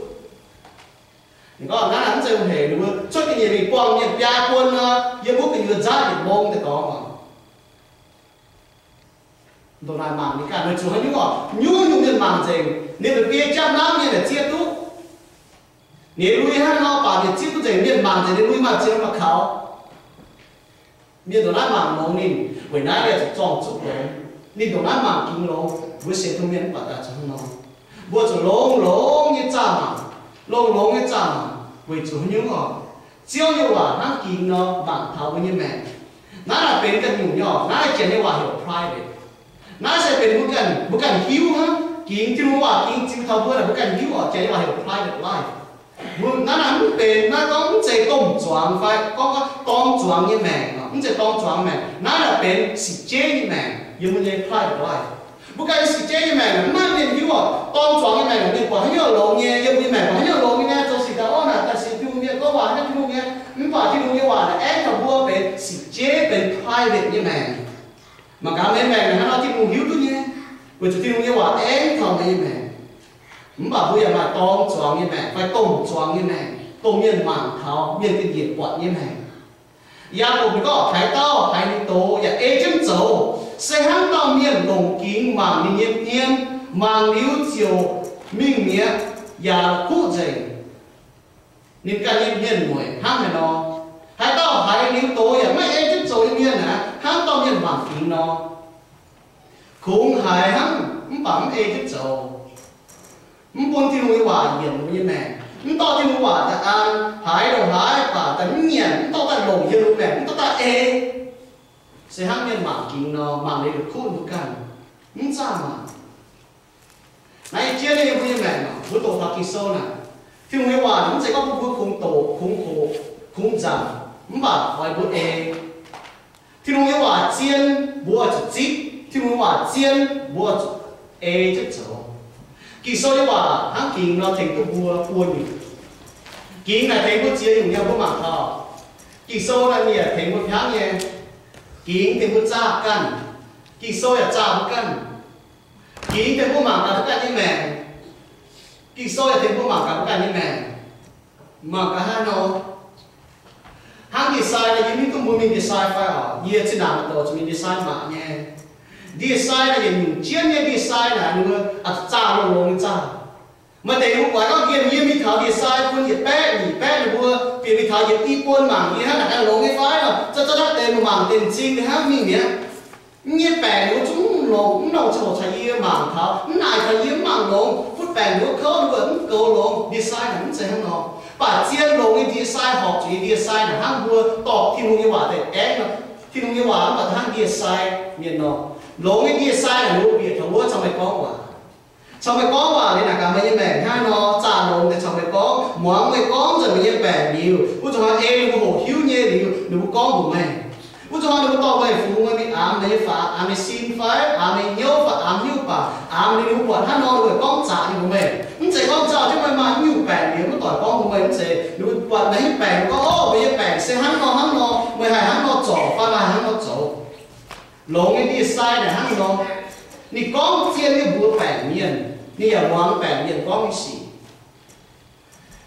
Ninh gorngv naaiv mv zeiz hec, ninh mbuo cuotv ga'nyiec mingh buangh mienh biaa buon nor, yiem wuov gu'nyuoz nzaatv yietc mbong deix dorngx oc. Ndongc naaic mangc ninh ganh, weic zuqc haaix nyungc oc? Nyungc-nyungc mienh mangc nzengc, ninh mbuo biei jangv hnamv mienh yaac zieqv duqv. Ninh lui hnangv nor baac ninh zieqv duqv nzengc, mienh mangc nzengc ninh lui maaih ziex maaih kaux. Mienh ndongc naaiv mangc longx ninh, weic naaiv ninh zuqc zorng zuqv longx. Ninh ndongc naaiv mangc gingx longx, mbuo sienx Tin-Hungh mienh mv baac daaih zuqc hnangv nor. Mbuo zuqc longx-longx nyei zaah mangc, longx-longx nyei zaah mangc, weic zuqc haaix nyungc oc? Ziouv nyei waac hnangv gingx nor mangc taux mbuo nyei maengc. Naaiv naaic benx ganh nyungc nyei oc. Naaiv Janx nyei waac heuc private. Naaiv se benx mbuo ganh, mbuo ganh hiuv hnangv. Gingx Tin-Hungh waac gingx ziux taux mbuo naaic mbuo ganh hiuv oc. Janx nyei waac heuc private life. Mbuo naaiv naaic mv benx naaiv gorngv mv zeiz domh zuangx fai gorngv dorng zuangx nyei maengc oc. Mv zeiz dorng zuangx maengc. Naaiv naaic benx sic jeiv nyei maengc, yiem mbuo nyei private life. Mbuo ganh sic jeiv nyei maengc mv maaih mienh hiuv oc. Dorng zuangx nyei maengc mienh buatc haaix nyungc longx nyei, yiem mbuo nyei maengc buatc haaix nyungc longx nyei, zoux sic daaih orv naaic daaih sienx Tin-Hungh nyei, gorngv waac hnangv Tin-Hungh nyei. Mv baac Tin-Hungh nyei waac naaic aengx taux mbuo benx sic jeiv, benx private nyei maengc. Mangc gaax meih maengc naaic hnangv nor Tin-Hungh hiuv duqv nyei, weic zuqc Tin-Hungh nyei waac aengx taux meih nyei maengc. Mv baac mbuo yaac maaih dorng zuangx nyei maengc fai domh zuangx nyei maengc, dongh mienh mangc taux, mienh ga'nyiec buatc nyei maengc. Yaagorpc ninh gorngv, haaix dauh haiz ninh doz yaac ei jienv zoux, se hnangv dauh mienh longc gingx mangc ninh nyei hmien, mangc liuz ziouc mingh mi'aqv, yaac kuqv nzengc. Ninh ganh nyei hmien mueic hnangv haaix nor. Haaix dauh haiz liuz doz yaac maiv ei jienv zoux nyei mienh aeqv, hnangv dauh mienh mangc gingx nor. Kungx haiz hnangv mv baac mv ei jienv zoux, mv bun Tin-Hungh nyei waac yienc mbuo nyei maengc, mv dorh Tin-Hungh waac daaih an, haiz ndongc haaix baac daaih mv nyanc, mv dorh daaih longc yiem mbuo maengc, mv dorh daaih ei, se hnangv mienh mangc gingx nor, mangc liuz kuqv mbuo ganh, mv zaah mangc. Naaiv yie jienv nyei mbuo nyei maengc oc, mbuo doqc taux Ging-Sou naaic, Tin-Hungh nyei waac mv zeiz gorngv bun mbuo kungx doqc, kungx hoqc, kungx nzamc, mv baac oix mbuo ei. Tin-Hungh nyei waac zien, mbuo oix zuqc zipv. Tin-Hungh nyei waac zien, mbuo oix zuqc ei jienv zoux. Ging-Sou nyei waac hnangv gingx nor tengx duqv mbuo buo nyungc. Gingx naaic tengx mbuo ziex nyungc nyei, mbuo mangc taux. Ging-Sou naaic mienh tengx mbuo hnangv nyei. Gingx tengx mbuo zaah ganh. Ging-Sou yaac zaah mbuo ganh. Gingx tengx mbuo mangc gaax mbuo ganh nyei maengc. Ging-Sou yaac tengx mbuo mangc gaax mbuo ganh nyei maengc. Mangc gaax hnangv nor, hnangv ndie-sai naaic, yie mv hiuv duqv mbuo mingh ndie-sai fai oc. Yie zinh ndaangc maiv doqc zuqc mingh ndie-sai mangc nyei. Ndie-sai naaic yietc nyungc jienv nyei ndie-sai naaic, ninh mbuo zaah longx-longx nyei zaah. Maaih deix ninh mbuo buatc gorngv yie mingh taux ndie-sai bun yietc baeqv nyic baeqv, ninh mbuo bieqc mingh taux yietc i buon mangc, yie hnangv naaic ganh longx nyei fai oc. Za'gengh deix mangc deix m'zing hnangv mingh mi'aqv. Mv nyei baengc ninh mbuo zungv mv longx, mv longx ziangh hoc caux yie mangc taux, mv naaic caux yie mv mangc longx, butv baengc ninh mbuo kouv ninh mbuo mv goux longx, ndie-sai naaic mv zeiz hnangv nor. Baac zien longx nyei ndie-sai horpc zuqc nyei ndie-sai naaic hnangv mbuo dorh Tin-Hungh nyei waac daaih aengx nor, Tin-Hungh nyei waac mv baac hnangv ndie-sai mienh nor. Longx nyei ndie-sai naaic ninh mbuo bieqc taux wuov caux meih gorngv waac. Caux meih gorngv waac liuz naaic gaax meih nyei maengc hnangv nor, zaah longx deix caux meih gorngv, muangx meih gorngv nzengc meih nyei baengc liuz, wuov zuqc hnoi ei ninh mbuo hoqc hiuv nyei liuz, ninh mbuo gorngv mbuox meih. Wuov zuqc hnoi ninh mbuo dorh meih fungx meih mingh amx meih nyei faatv, amx meih sin fai amx meih hnyouv fai amx hnyouv baac amx liuz ninh mbuo buatc hnangv nor ninh mbuo gorngv zaqc ninh mbuox meih. Mv zeiz gorngv nzauh jienv meih maaih haaix nyungc baengc liuz mv doic gorngv mbuox meih, mv zeiz. Ninh mbuo buatc meih nyei baengc gorngv, Ov, meih nyei baengc se hnangv nor hnangv nor, meih haih hnangv nor zorc fai meih haih hnangv nor zoux. Longx nyei ndie-sai naaic hnangv nor, ninh gorngv zien nyei mbuox baengc mienh, ninh yaac muangx baengc mienh gorngv nyei sic.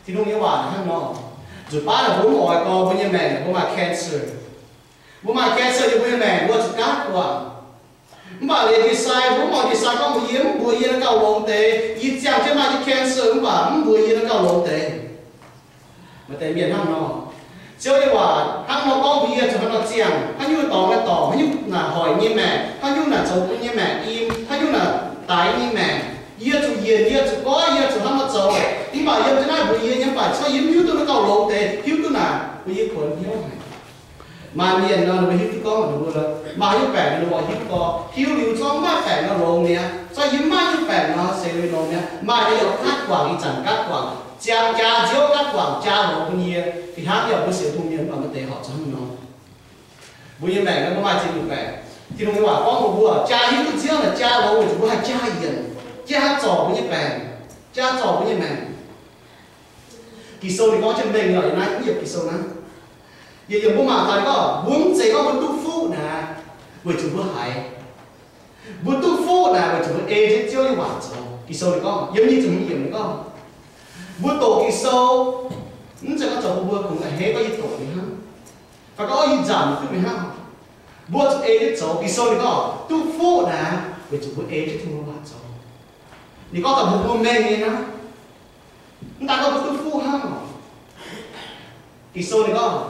Tin-Hungh nyei waac hnangv nor, nzunc baav naaic mbuo mv oix gorngv mbuo nyei maengc mbuo maaih cancer. Mbuo maaih cancer yiem mbuo nyei maengc, mbuo zuqc gaatv guangc. Mv baac liuz ndie-sai, mbuo mv oix ndie-sai gorngv mbuox yie, mv mbuox yie naaiv gauh longx deix. Yie ziangh jienv maaih jienv cancer mv baac mv mbuox yie naaiv gauh longx deix. Maaih deix mienh hnangv nor. Ziouv nyei waac hnangv nor gorngv mbuox yie zuqc hnangv nor ziangh, haaix nyungc dorngx naaiv dorngc, haaix nyungc naaic hoic nyei maengc, haaix nyungc naaic zoux bun nyei maengc im, haaix nyungc naaic daix nyei maengc. Yie zuqc yienc, yie zuqc goiv, yie zuqc hnangv nor zoux. Mv baac yiem jienv naaiv mbuox yie nyei mv baac cuotv yie mv hiuv duqv naaiv gauh longx deix, hiuv duqv naaic mbuo yie kuonx hnyouv haic. Maaih mienh nor ninh mbuo hiuv duqv gorngv ninh mbuo maaih haaix nyungc baengc ninh mbuo hiuv gorx, hiuv liuz zorqv maaih baengc nor longx mi'aqv, zorqv yie maaih nyungc baengc nor se longx mi'aqv. Maaih nyungc gaatv guangc, ih zanc gaatv guangc, jaa, jaa nziouv gaatv guangc, jaa longx bun yie. Fih hnangv yaac mbuo sienx Tin-Hungh mienh mv baac maaih deix horpc zuqc hnangv nor. Mbuo nyei maengc naaiv mbuo maaih ziex nyungc baengc. Tin-Hungh nyei waac gorngv mbuox mbuo, jaa hiuv duqv nziouv naaic jaa longx weic zuqc mbuo haih jaa yienc, jaa zorc mbuo nyei baengc, jaa zorc mbuo nyei maengc. Ging-Sou ninh gorngv jienv mengh nyei, naaiv yiemc Ging-Sou naaiv. Yie, yie mbuo mangc gaax ninh gorngv, mbuo mv zeiz gorngv mbuo duqv fuqv naaic weic zuqc mbuo haiz. Mbuo duqv fuqv naaic weic zuqc mbuo ei jienv Ziouv nyei waac zoux. Ging-Sou ninh gorngv, yiem nyic ziepc hmz yiemc ninh gorngv, mbuo doqc Ging-Sou, mv zeiz gorngv zoux bun mbuo kungx a'hneiv gorngv yie doqc ninh hnangv, fai gorngv yie nzamc duqv ninh hnangv. Mbuo zuqc ei jienv zoux. Ging-Sou ninh gorngv duqv fuqv naaic weic zuqc mbuo ei jienv Tin-Hungh waac zoux. Ninh gorngv daaih mbuox mbuo mengh nyei naaiv. Mv daan gorngv mbuo duqv fuqv hnangv. Ging-Sou ninh gorngv,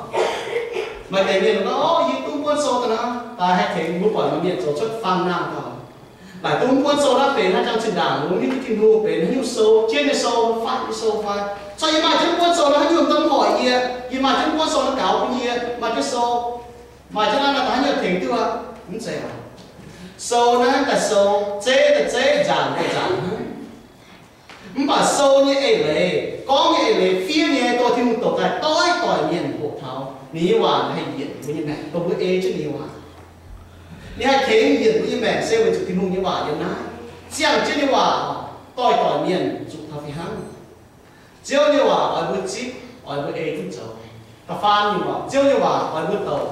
maaih deix mienh gorngv, Ov, yie duqv buonv sou daaih naaiv, daaih haih tengx mbuo buatc maaih mienh zoux cuotv fang nangh dauh. Laaic duqv buonv sou naaiv benx haaix jangx zinh ndaangc, mbuo mv hiuv duqv Tin-Hungh benx haaix nyungc sou, jienv nyei sou, faatv nyei sou fai. Cuotv yie maaih jienv buonv sou naaiv haaix nyungc domh hoic yie, yie maaih jienv buonv sou naaiv gaux bun yie, maaih jienv sou, maaih jienv naaiv naaiv daaih haaix nyungc tengx duqv aqv? Mv zeiz aqv. Sou naaiv daaih sou, zeiv daaih zeiv, nzaangc daaih nzaangc. Mv baac sou nyei eix leiz, gorngv nyei eix leiz fiev nyei, dorh Tin-Hungh doqc daaih doix-doix mienh hoqc taux ninh nyei waac haih yienc mbuo nyei maengc, dongh mbuo ei jienv ninh nyei waac. Ninh haih tengx yienc mbuo nyei maengc se weic zuqc Tin-Hungh nyei waac yiem naaiv. Ziangh jienv nyei waac doix-doix mienh zuqc taux fih hnangv. Ziouv nyei waac oix mbuo zipv, oix mbuo ei jienv zoux. Da'faam nyungc, Ziouv nyei waac oix mbuo douc.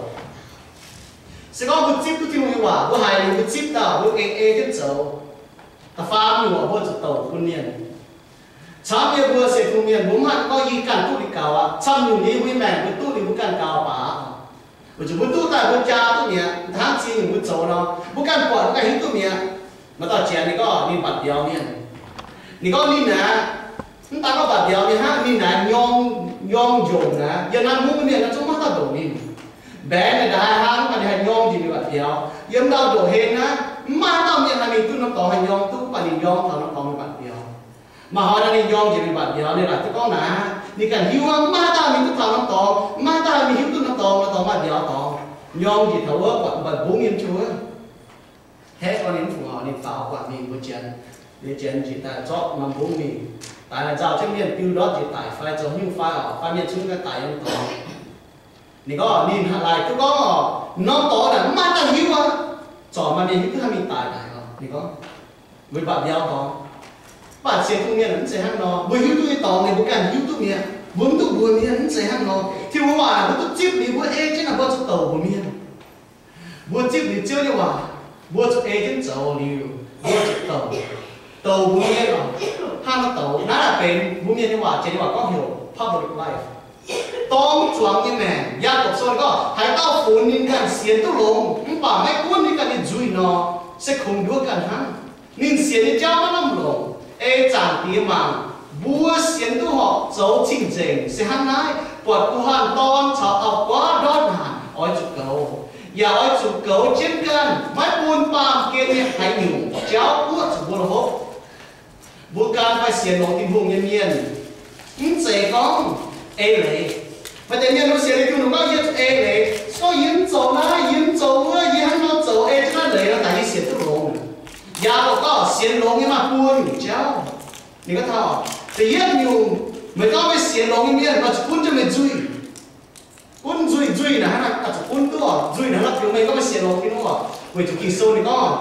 Se gorngv mbuo zipv duqv Tin-Hungh nyei waac, mbuo haiz liuz mbuo zipv daaih, mbuo ei, ei jienv zoux. Da'faam nyungc, mbuo zuqc douc bun mienh. Camv nyei mbuo sienx Tin-Hungh mienh, mbuo mv haih gorngv yie ganh duqv liuz gaux aqv. Camv nyungc nyei mbuo nyei maengc mbuo duqv liuz mbuo ganh gaux baac aqv. Weic zuqc mbuo duqv daaih mbuo jaa duqv mi'aqv. Hnangv ziex nyungc mbuo zoux nor, mbuo ganh buatc mbuo ganh hiuv duqv mi'aqv. Maaih dauh janx ninh gorngv ninh mbatc mbiauz mienh. Ninh gorngv ninh aeqv, mv daan gorngv mbatc mbiauz mienh hnangv, ninh aeqv nyorng, nyorng njongc aeqv, yiem naaiv mungv mienh naaiv zungv maiv dauh ndoqc ninh. Mbaengx naaic ndaaih haih hnangv, mv baac ninh haih nyorng njiec mingh mbatc mbiauz. Yiem ndau ndoqc hlen naaiv, mv maaih haaix dauh mienh haih mingh duqv norm dorngx haih nyorng duqv, mv baac ninh nyorng taux norm dorngx mingh mbatc mbiauz. Maaih hnoi naaiv ninh nyorng njiec mingh mbatc mbiauz, ninh laaic duqv gorngv naaic, ninh ganh hiuv hnangv, mv maaih haaix dauh mingh duqv taux norm dorngx, mv maaih haaix dauh mingh hiuv duqv norm dorngx, norm dorngx maaih mbiauz dorngx. Nyorng njiec taux wuov buatc mba'mbungv yiem jiu wuov. Haeqv gorngv ninh mv fungc horc, ninh faaux guangc mingh mbuo janx, ninh janx njiec daaih zorqv norm mbungv mingh. Daic naaic nzauh jienv mienh biu ndortv njiec daic fai zoux haaix nyungc fai oc, fai mienh cun ganh daic yiem dorngx. Ninh gorngv ninh laaic duqv gorngv oc, norm dorngx naaic mv maaih dauh hiuv aqv. Zorc maaih mienh hiuv duqv hnangv mingh daic naaic oc. Ninh gorngv, mbuo mv baac mbiauz dorngx, mv baac sienx Tin-Hungh mienh mv zeiz hnangv nor. Mbuo hiuv duqv nyei dorngx ninh mbuo ganh hiuv duqv mi'aqv. Mbuo mv duqv mbuox mienh mv zeiz hnangv nor. Tin-Hungh waac naaic mbuo duqv zipv liuz mbuo ei jienv naaic mbuo zuqc douc mbuox mienh. Mbuo zipv liuz Ziouv nyei waac, mbuo zuqc ei jienv zoux liuz, mbuo zuqc douc, douc mbuox mienh oc. Hnangv nor douc naaiv naaic benx mbuo mienh nyei waac, janx nyei waac gorngv heuc public life. Dorng zuangx nyei maengc. Yaagorpc Sou ninh gorngv, haaix dauh funx ninh ganh sienx duqv longx, mv baac maiv gunv ninh ganh nyei nzuih nor, se kungx nduov ganh hnangv. Ninh sienx nyei jauv maiv lamh longc. Ei Zaangc Diex mangc, mbuo sienx duqv horpc zoux cing-nzengc se hnangv naaiv, buatc guh hanh dorn caux auv-guaav ndortv naanc oix zuqc goux, yaac oix zuqc goux jienv ganh, maiv bun baamh gen nyei haaix nyungc jauv guoqv zuqc mbuo la'hopv. Mbuo gan fai sienx longx Tin-Hungh nyei mienh, mv zeiz gorngv eix leiz. Maaih deix mienh mbuo sienx liuz Tin-Hungh gorngv yie zuqc eix leiz, se gorngv yie mv zoux naaiv, yie mv zoux wuov, yie hnangv nor zoux ei jienv naaiv leiz nor daaih yie sienx duqv longx. Yaagorpc gorngv sienx longx nyei maaih buo nyungc jauv. Ninh gorngv taux da'yietv nyungc, meih gorngv meih sienx longx nyei mienh, meih zuqc gunv jienv meih nzuih. Gunv nzuih, nzuih naaic hnangv naaiv zuqc gunv duqv oc. Nzuih naaic hnangv naaiv, meih gorngv meih sienx longx Tin-Hungh oc, weic zuqc Ging-Sou ninh gorngv,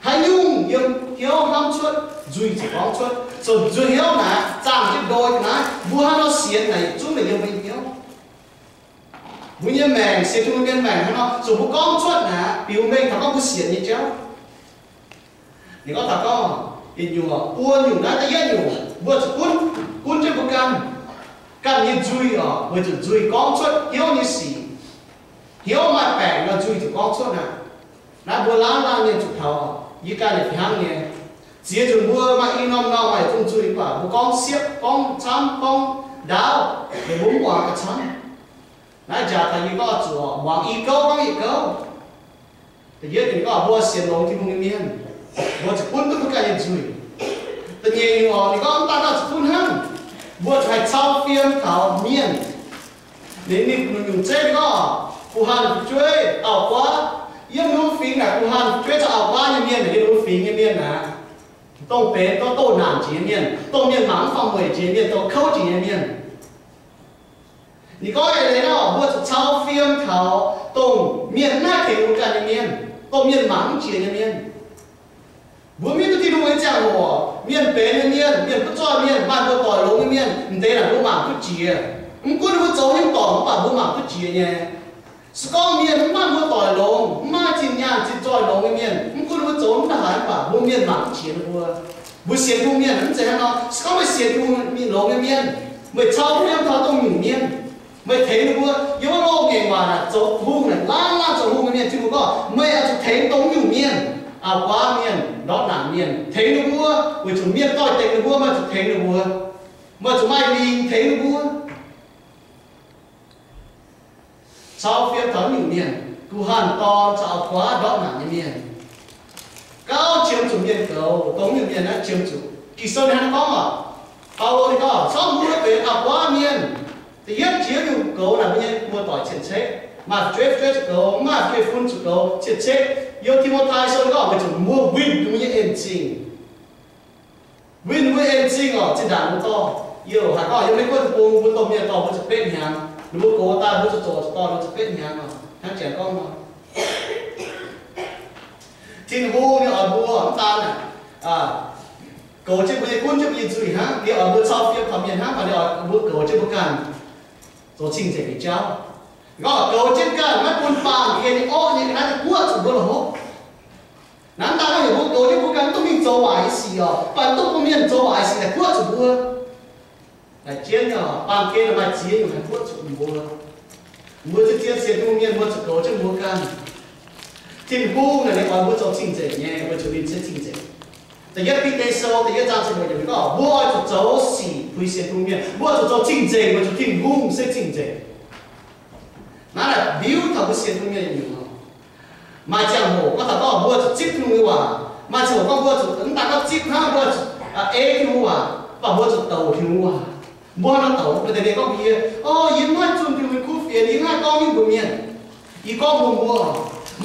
haaix nyungc yiem hnyouv hnamv cuotv, nzuih ziouc gorngv cuotv. Zoux nzuih hnyouv naaic, zaangh jienv ndoi naaiv, mbuo hnangv nor sienx naaic yietc zungv naaic yiem mbuo nyei hnyouv. Mbuo nyei maengc, sienx Tin-Hungh mienh maengc hnangv nor, zuqc mbuo gorngv cuotv naaic, biux mengh taux gorngv mbuo sienx nyei jauv. Ninh gorngv taux gorngv, yietc nyungc, buo nyungc naaiv da'yietv nyungc, mbuo zuqc gunv, gunv jienv mbuo ganh, ganh nyei nzuih oc, weic zuqc nzuih gorngv cuotv hnyouv nyei sic. Hnyouv maaih baengc nor nzuih zuqc gorngv cuotv aqv. Naaiv mbuo laanh laanh mienh zuqc taux, yie ganh yaac fih hnangv nyei. Ziex nzunc mbuo maaih i norm norm maaih yietc zungv nzuih mv baac mbuo gorngv siepv, gorngv camv, gorngv ndaauv, yaac mbuo mv muangx ga'camv. Naaiv njaaux taux yie gorngv zuqc muangx i gouv gorngv yietc gouv. Da'yietv ninh gorngv mbuo sienx longx Tin-Hungh nyei mienh, mbuo zuqc gunv duqv mbuo ganh nyei nzuih. Da'nyeic nyungc oc, ninh gorngv mv daaih nor zuqc gunv hnangv, mbuo zuqc haih cau fiem taux mienh. Ninh, ninh, ninh nyungc zeiv ninh gorngv, guh hanh fu'jueiv, auv-guaav, yiem ninh mbuo fingx naaic guh hanh fu'jueiv caux auv-guaav nyei mienh, yiem ninh mbuo fingx nyei mienh naaic, dongh benx gorngv doh naanc jiex nyei mienh, dongh mienh mangc mv faaux mueic jiex nyei mienh, dongh kouv jiex nyei mienh. Ninh gorngv eix leiz nor, mbuo zuqc cau fiem taux dongh mienh mv haih tengx mbuo ganh nyei mienh, dongh mienh mangc mv jiex nyei mienh. Mbuo mingh duqv Tin-Hungh nyei ziangh hoc, mienh benx nyei mienh, mienh butv zoih mienh, maaih mbuo doic longx nyei mienh, m'deix naaic mbuo mangc duqv jiex. Mv gunv ninh mbuo zoux haaix nyungc dorngc, mv baac mbuo mangc duqv jiex nyei. Se gorngv mienh mv maaih mbuo doic longx, mv maaih zinh nyaanh zinh zoih longx nyei mienh, mv gunv ninh mbuo zoux haaix nyungc, mv baac mbuo mienh mangc duqv jiex ninh mbuo. Mbuo sienx Tin-Hungh mienh mv zeiz hnangv nor. Se gorngv meih sienx Tin-Hungh mienh longx nyei mienh, meih cau fiem taux dongh nyungc mienh, meih tengx ninh mbuo. Yiem wuov loz-ngaengc waac naaic, zoux hungh naaic, laanh laanh zoux hungh nyei mienh, Tin-Hungh gorngv meih oix zuqc tengx dongh nyungc mienh, auv-guaav mienh, ndortv naanc mienh, tengx ninh mbuo, weic zuqc mienh doix-dekc ninh mbuo, meih zuqc tengx ninh mbuo. Meih zuqc maaih lingc tengx ninh mbuo. Cau fiem taux nyungc mienh, guh hanh dorn caux auv-guaav ndortv naanc nyei mienh, gauh qiemx zuqc mienh goux. Dongh nyungc mienh naaiv qiemx zuqc. Ging-Sou ninh hnangv gorngv oc, Baulo ninh gorngv, corc mbuo benx auv-guaav mienh, da'yietv jiex nyungc goux naaic mbuo nyei muoz-doic cien-ceqv. Maaih fu'jueiv, fu'jueiv zuqc goux, maaih fu'jueiv-fun zuqc goux cien-ceqv. Yiem Ti^mo^tai Sou ninh gorngv, weic zuqc mbuo winh ninh mbuo nyei en-zingh. Winh ninh mbuo en-zingh oc, zinh ndaangc mbuo dorh, yie haiz gorngv yiem Meiv Guoqv deic-bung mbuo domh mienh dorh mbuo ziepc betv hnyangx, ninh mbuo gox daaih mbuo zuqc zoqc zuqc dorh ninh mbuo ziepc betv hnyangx oc. Hnangv janx gorngv nor, Tin-Hungh ninh oix mbuo mv daan goux jienv mbuo nyei gunv jienv mbuo nyei nzuih hnangv. Ninh oix mbuo cau fiem taux mienh hnangv, mv baac ninh oix mbuo goux jienv mbuo ganh zoux cing-nzengc nyei jauv. Ninh gorngv goux jienv ganh, maiv bun baamh gen nyei orqv nyei ga'naaiv guoqv zuqc mbuo la'hopv. Naaiv daaih gorngv heuc mbuo goux jienv mbuo ganh, mv dungx mingh zoux waaic nyei sic oc, mv baac mv dungx bun mienh zoux waaic nyei sic haih guoqv zuqc mbuo. Naaic jienv nyei oc, baamh gen maaih ziex nyungc haih guoqv zuqc mbuo. Mbuo zien-zien sienx Tin-Hungh mienh, mbuo zuqc goux jienv mbuo ganh. Tin-Hungh naaic ninh oix mbuo zoux cing-nzengc nyei, weic zuqc ninh se cing-nzengc. Da'yietv Bide Sou da'yietv zaang ziepc luoqc yiemc ninh gorngv, mbuo oix zuqc zoux sic puix sienx Tin-Hungh mienh, mbuo oix zuqc zoux cing-nzengc, weic zuqc Tin-Hungh se cing-nzengc. Naaiv naaic mbiuv taux mbuo sienx Tin-Hungh mienh nyei nyungc oc. Maaih ziangh hoc gorngv taux gorngv mbuo zuqc zipv Tin-Hungh nyei waac. Maaih ziangh hoc gorngv mbuo zuqc mv daan gorngv zipv hnangv, mbuo zuqc ei Tin-Hungh waac, mv baac mbuo zuqc douc Tin-Hungh waac. Mbuo hnangv nor douc, maaih deix mienh gorngv mbuox yie, o, yie mv haih zunh Tin-Hungh nyei kuv fienx, yie mv haih gorngv nyungc mbuox mienh. Yie gorngv mbuox mbuo,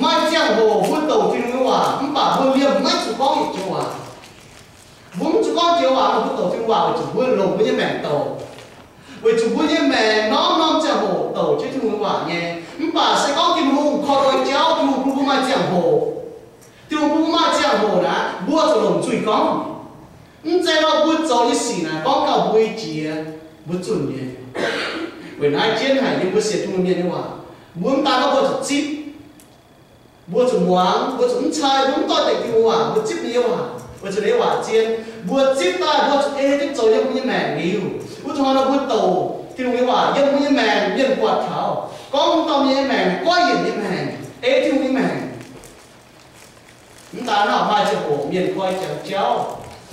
maaih ziangh hoc mbuo douc Tin-Hungh nyei waac, mv baac mbuo liemh maiv zuqc gorngv yietc joux waac. Mbuo mv zuqc gorngv joux waac nor mbuo douc Tin-Hungh. waac weic zuqc mbuo longc mbuo nyei maengc douc, weic zuqc mbuo nyei maengc norm-norm ziangh hoc douc jienv Tin-Hungh nyei waac nyei. Mv baac se gorngv Tin-Hungh korv-lienh jauv, Tin-Hungh bun mbuo maaih ziangh hoc, Tin-Hungh bun mbuo maaih ziangh hoc naaic, mbuo zuqc longc nzuih gorngv. Mv zeiz nor mbuo zoux nyei sic naaic gorngv gauh mbuo nyei jiex, mbuo zunh nyei. Weic naaiv jienv haic nyei mbuo sienx Tin-Hungh mienh nyei waac, mbuo mv daan gorngv mbuo zuqc zipv, mbuo zuqc muangx, mbuo zuqc mv cai, mbuo mv doix-dekc Tin-Hungh waac, mbuo zipv ninh nyei waac, weic zuqc ninh nyei waac zien. Mbuo zipv daaih mbuo zuqc ei jienv zoux yiem mbuo nyei maengc liuz, wuov zuqc hnoi nor mbuo douc Tin-Hungh nyei waac yiem mbuo nyei maengc, mienh buatc taux gorngv dauh mienh nyei maengc, goiv yienc nyei maengc, ei Tin-Hungh nyei maengc. Mv daan naaiv maaih ziangh hoc mienh koi jangx jauv,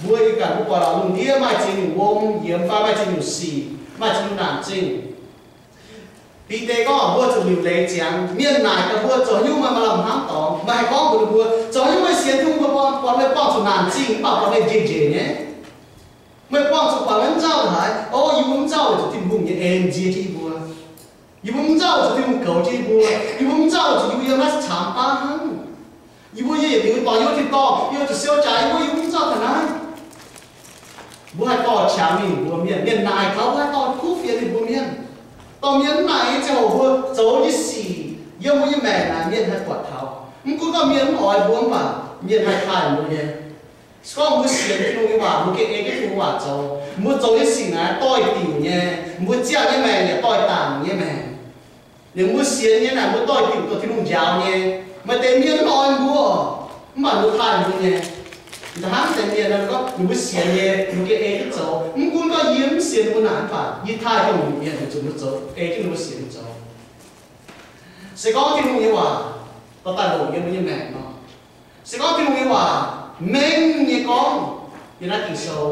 mbuo yiem ganh mbuo buatc lungh ndiev maaih ziex nyungc wuom yiemx fai maaih ziex nyungc sic, maaih ziex nyungc naanc zingh. Bide gorngv mbuo zuqc liuc leiz ziangx. Mienh naaic gaax mbuo, zoux haaix nyungc meih maaih lamh hnamv dorngx? Meih haih gorngv mbuox ninh mbuo, zoux haaix nyungc meih sienx Tin-Hungh, meih buatc, buatc meih buangh zuqc naanc zingh, mv baac buatc meih njiec njiec nyei? Meih buangh zuqc buatc meih mv nzauh haaix? O, yie mbuo mv nzauh weic zuqc Tin-Hungh nyei en nzie jienv yie mbuo. Yie mbuo mv nzauh weic zuqc Tin-Hungh goux jienv yie mbuo. Yie mbuo mv nzauh weic zuqc yie mbuo yiem naaiv camx baav hnangv. Yie mbuo yiem yietc liuz dorh yie mbuo tin-dorngh, yie mbuo zuqc siou jaax, yie mbuo, yie mbuo mv nzauh ga'naaiv. Mbuo haih dorh qangx ninh mbuo mienh, mienh naaic taux mbuo haih dorh kuv fienx ninh mbuo mienh. Dorh mienh mv naaic nyei ziangh hoc mbuo zoux nyei sic yiem mbuo nyei maengc naaic mienh haih buatc taux. Mv gunv gorngv mienh mv oix mbuo mv baac mienh haih taaih mbuo nyei. Se gorngv mbuo sienx Tin-Hungh nyei waac, mbuo gengh ei jienv Tin-Hungh waac zoux, mbuo zoux nyei sic naaic doix-diuc nyei, mbuo ziangh nyei maengc yaac doix-daangc nyei maengc. Ninh mbuo sienx nyei naaic mbuo doix-diuc duqv Tin-Hungh njaaux nyei. Maaih deix mienh mv oix mbuo, mv baac mbuo taaih mbuo nyei. Nza'haav deix mienh gorngv ninh mbuo sienx nyei, mbuo gengh ei jienv zoux. Mv gunv gorngv yie mv sienx mbuo naaic mv baac yie taaih dongh mienh weic zuqc mbuo zoux, ei jienv ninh mbuo sienx zoux. Se gorngv Tin-Hungh nyei waac dorh daaih longc yiem mbuo nyei maengc nor, se gorngv Tin-Hungh nyei waac mengh nyei gorngv yiem naaiv Ging-Sou,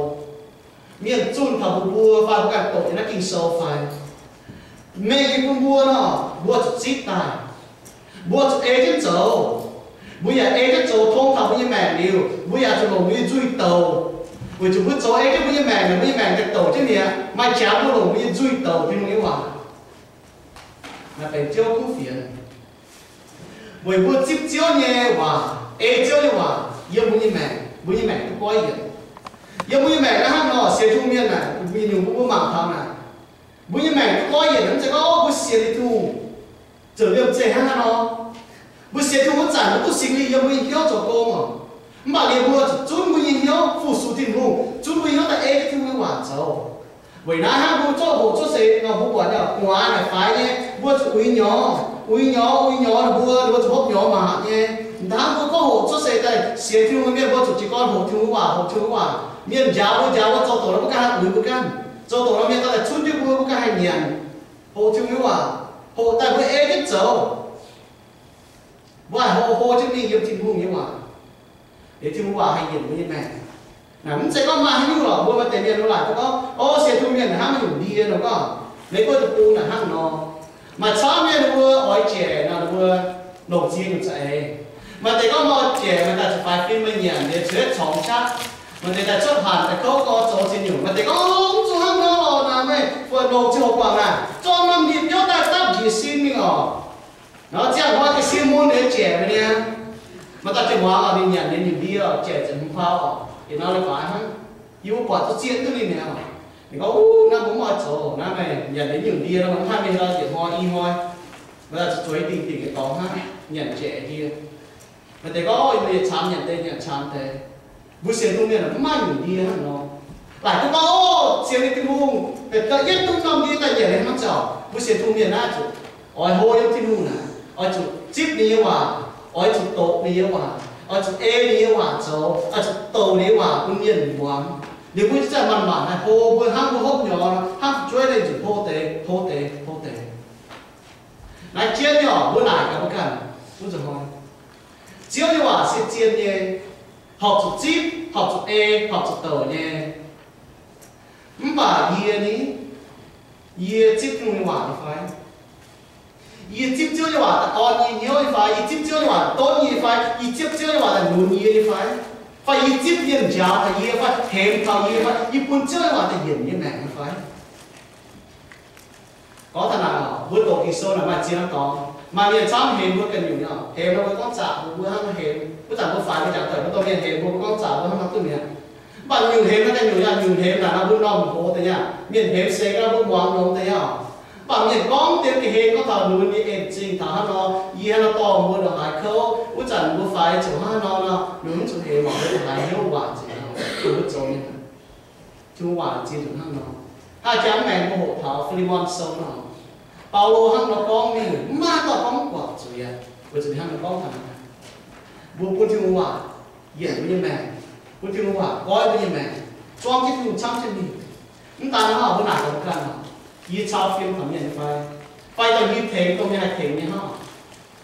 mienh zunh taux mbuox mbuo fai mbuo ganh doqc yiem naaiv Ging-Sou fai, mengh nyei bun mbuo nor, mbuo zuqc zipv daaih, mbuo zuqc ei jienv zoux. Mbuo yaac ei jienv zoux tong taux mbuo nyei maengc liuz, mbuo yaac zuqc longc mbuo nyei nzuih douc, weic zuqc mbuo zoux ei jienv mbuo nyei maengc, mbuo nyei maengc ganh douc jienv mi'aqv. Maaih jaax mbuo longc mbuo nyei nzuih douc Tin-Hungh nyei waac. Naaiv benx Ziouv kuv fienx. Weic mbuo zipv Ziouv nyei waac, ei Ziouv nyei waac yiem mbuo nyei maengc, mbuo nyei maengc duqv goiv yienc. Yiem mbuo nyei maengc naaiv hnangv nor, sienx Tin-Hungh mienh naaic, mbuo nyei nyungc mbuo mangc taux naaic, mbuo nyei maengc duqv goiv yienc. Mv zeiz gorngv mbuo sienx Tin-Hungh ziouc liemh zeih hnangv naaiv nor. Mbuo sienx Tin-Hungh wuov zanc mbuo duqv Singx Lingh yiem mbuo nyei hnyouv zoux gong oc. Mv baac liuz mbuo zuqc zunv mbuo nyei hnyouv fu-sux Tin-Hungh, zunv mbuo nyei hnyouv daaih ei jienv Tin-Hungh nyei waac zoux. Weic naaiv hnangv mbuo zorqv hoqc cuotv seix nor, mbuo buatc nyei gu'nguaaz naaic faix nyei, mbuo zuqc uix nyorx, uix nyorx, uix nyorx ninh mbuo, ninh mbuo zuqc hopv nyorx maac nyei. Hnangv mbuo gorngv hoqc cuotv seix daaih sienx Tin-Hungh nyei mienh, mbuo zuqc jiez gorn hoqc Tin-Hungh waac, hoqc Tin-Hungh waac. Mienh njaaux mbuo, njaaux mbuo, zoux doqc nor mbuo ganh haih uix mbuo ganh. Zoux doqc nor mienh daaih cunv jienv mbuo, mbuo ganh haih nyanc. Hoqc Tin-Hungh nyei waac, hoqc daaih mbuo ei jienv zoux. Mbuo haih hlo hlo jienv mingh yiem Tin-Hungh nyei waac, liuz Tin-Hungh waac haih yienc mbuo nyei maengc. Naaic mv zeiz gorngv maaih haaix nyungc lorqc. Mbuo maaih deix mienh mbuo laaic gorngv, o, sienx Tin-Hungh mienh naaic hnangv maiv nyungc ndie nor gorngv, Mei-Guoqv deic-bung naaic hnangv nor. Maaih camv mienh ninh mbuo oix jaic nor, ninh mbuo longc ziex nyungc za'eix. Maaih deix gorngv maiv oix jaic, maaih daaih zuqc faix fim, maaih nyanc liuz zuqc yietv corngx qaqv. Maaih deix daaih cuotv hanc daaih kouv gorx zoux ziex nyungc. Maaih deix gorngv, o, mv zuqc hnangv nor lorqc naaic, meih fu'jueiv longc ziangh hoc guangc naaic, zorqv norm ndie-biouv daaih dapv njiec sin mingh oc. Nor ziangh hoc ga'sie mun liuz jaic mingh niaa. Maaih dauh jiez muangx oc, ninh nyanc ninh nyungc ndie oc, jaic ziepc hmz faaux oc, yietc norm leiz-baaix hnangv. Yie mbuo buatc duqv zieqv duqv ninh mi'aqv oc. Ninh gorngv, uv, naaiv mbuo mv oix zoux, naaiv meih nyanc ninh nyungc ndie nor, mv haih mingh nor, yietc hnoi i hnoi. Maaih daaih zuqc zueiz dingh dingc nyei dorngx hnangv, nyanc jaic ndie. Maaih deix gorngv, o, yie mbuo yietc camv nyanc deix, nyanc camv deix. Mbuo sienx Tin-Hungh mienh mv maaih nyungc ndie hnangv nor. Laaic duqv gorngv, o, sienx Tin-Hungh, yietv duqv norm ndie daaih nyanc nyei hnangv zaux. Mbuo sienx Tin-Hungh mienh naaiv zuqc oix hlo yiem Tin-Hungh naaic, oix zuqc zipv ninh nyei waac, oix zuqc doqc ninh nyei waac, oix zuqc ei ninh nyei waac zoux, oix zuqc douc ninh nyei waac bun mienh muangx. Liuz mbuo zanc manc-manc haih hlo, mbuo hnangv mbuo hopv nyorx, hnangv fu'jueiv daaih zuqc hlo deix, hlo deix, hlo deix. Naaiv jienv nyei oc, mbuo naaic gaax mbuo ganh, wuov nzunc hnoi, Ziouv nyei waac se zien nyei, horpc zuqc zipv, horpc zuqc ei, horpc zuqc douc nyei. Mv baac yie ni, yie zipv Tin-Hungh nyei waac nyei fai? Yie zipv Ziouv nyei waac daaih orn yie hnyouv nyei fai? Yie zipv Ziouv nyei waac donv yie nyei fai? Yie zipv Ziouv nyei waac daaih lunx yie nyei fai? Fai yie zipv mienh njaaux taux yie fai, hemx taux yie fai? Yie bun Ziouv nyei waac daaih yienc yie nyei maengc nyei fai? Gorngv taux naaic oc, mbuo doqc Ging-Sou naaic maaih ziex norm dorngx. Maaih mienh camv hemx mbuo ganh nyungc nyei oc. Hemx nor mbuo gorngv zaqc mbuo, mbuo hnangv hemx. Wuov zanc mbuo faix mbuo jangx doic, mbuo dorh mienh hemx mbuo, mbuo gorngv zaqc mbuo hnangv duqv mi'aqv. Mv baac nyungc hemx naaiv, ganh nyungc yaac nyungc hemx naaic, mbuo m'normh hoc deix yaac, mienh hemx se gorngv mbuo muangx longx deix yaac. Mv baac mienh gorngv deix ga'hlen gorngv taux lunx nyei en zingh taux hnangv nor, yie hnangv nor dorh mbuo ndongc haaix kouv, wuov zanc mbuo faix zuqc hnangv nor nor, mbuo mv zuqc hemx, mbuo ndongc haaix hnyouv waac nzengc, mbuo zoux nyei. Tin-Hungh waac ziex nzunc hnangv nor. Hnangv jangx maengx mbuo hoqc taux Fi^li^mon Sou nor, Baulo hnangv nor gorngv mingh, mv maaih dauh gorngv mv guangc zuiz aqv. Weic zuqc ninh hnangv nor gorngv taux mbuo bun Tin-Hungh waac yienc mbuo nyei maengc, bun Tin-Hungh waac goiv mbuo nyei maengc, zuangx jienv Tin-Hungh camv jienv mingh. Mv daan hnangv mbuo naaic dongh ganh, yie cau fim taux mienh nyei fai, fai dongh yie tengx dongh mienh haih tengx nyei hnangv.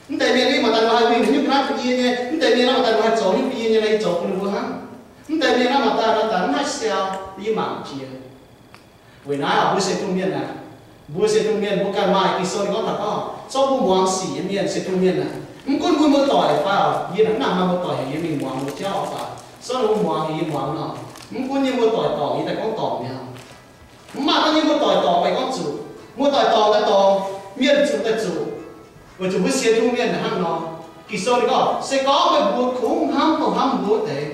Mv deix mienh naaiv maaih daaih nor haih winh haaix nyungc ga'naaiv bun yie nyei, mv deix mienh naaiv maaih daaih nor haih zoux haaix nyungc bun yie nyei, naaiv yie zoux bun ninh mbuo hnangv. Mv deix mienh naaiv maaih daaih nor daaih mv haih siou, yie mangc jiex. Weic naaiv oc, mbuo sienx Tin-Hungh mienh aah, mbuo sienx Tin-Hungh mienh mbuo ganh maaih Ging-Sou ninh gorngv taux gorngv, zorqv mbuo muangx sic nyei mienh, sienx Tin-Hungh mienh aah, mv gunv mbuo muoz-doic fai oc, yie naaic mv nangc maaih muoz-doic heuc yie mingh muangx mbuo jauv oc fai, zorqv ninh mbuo muangx heuc yie muangx nor, mv gunv yie muoz-doic dorngc yie daaih gorngv dorngc mi'aqv. Mv maaih gorngv yie muoz-doic dorngc meih gorngv zuqc, muoz-doic dorngc daaih dorngc, mienh zuqc daaih zuqc. Weic zuqc mbuo sienx Tin-Hungh mienh hnangv nor, Ging-Sou ninh gorngv se gorngv meih mbuo kungx hnamv dongh hnamv mbuo wuov deix,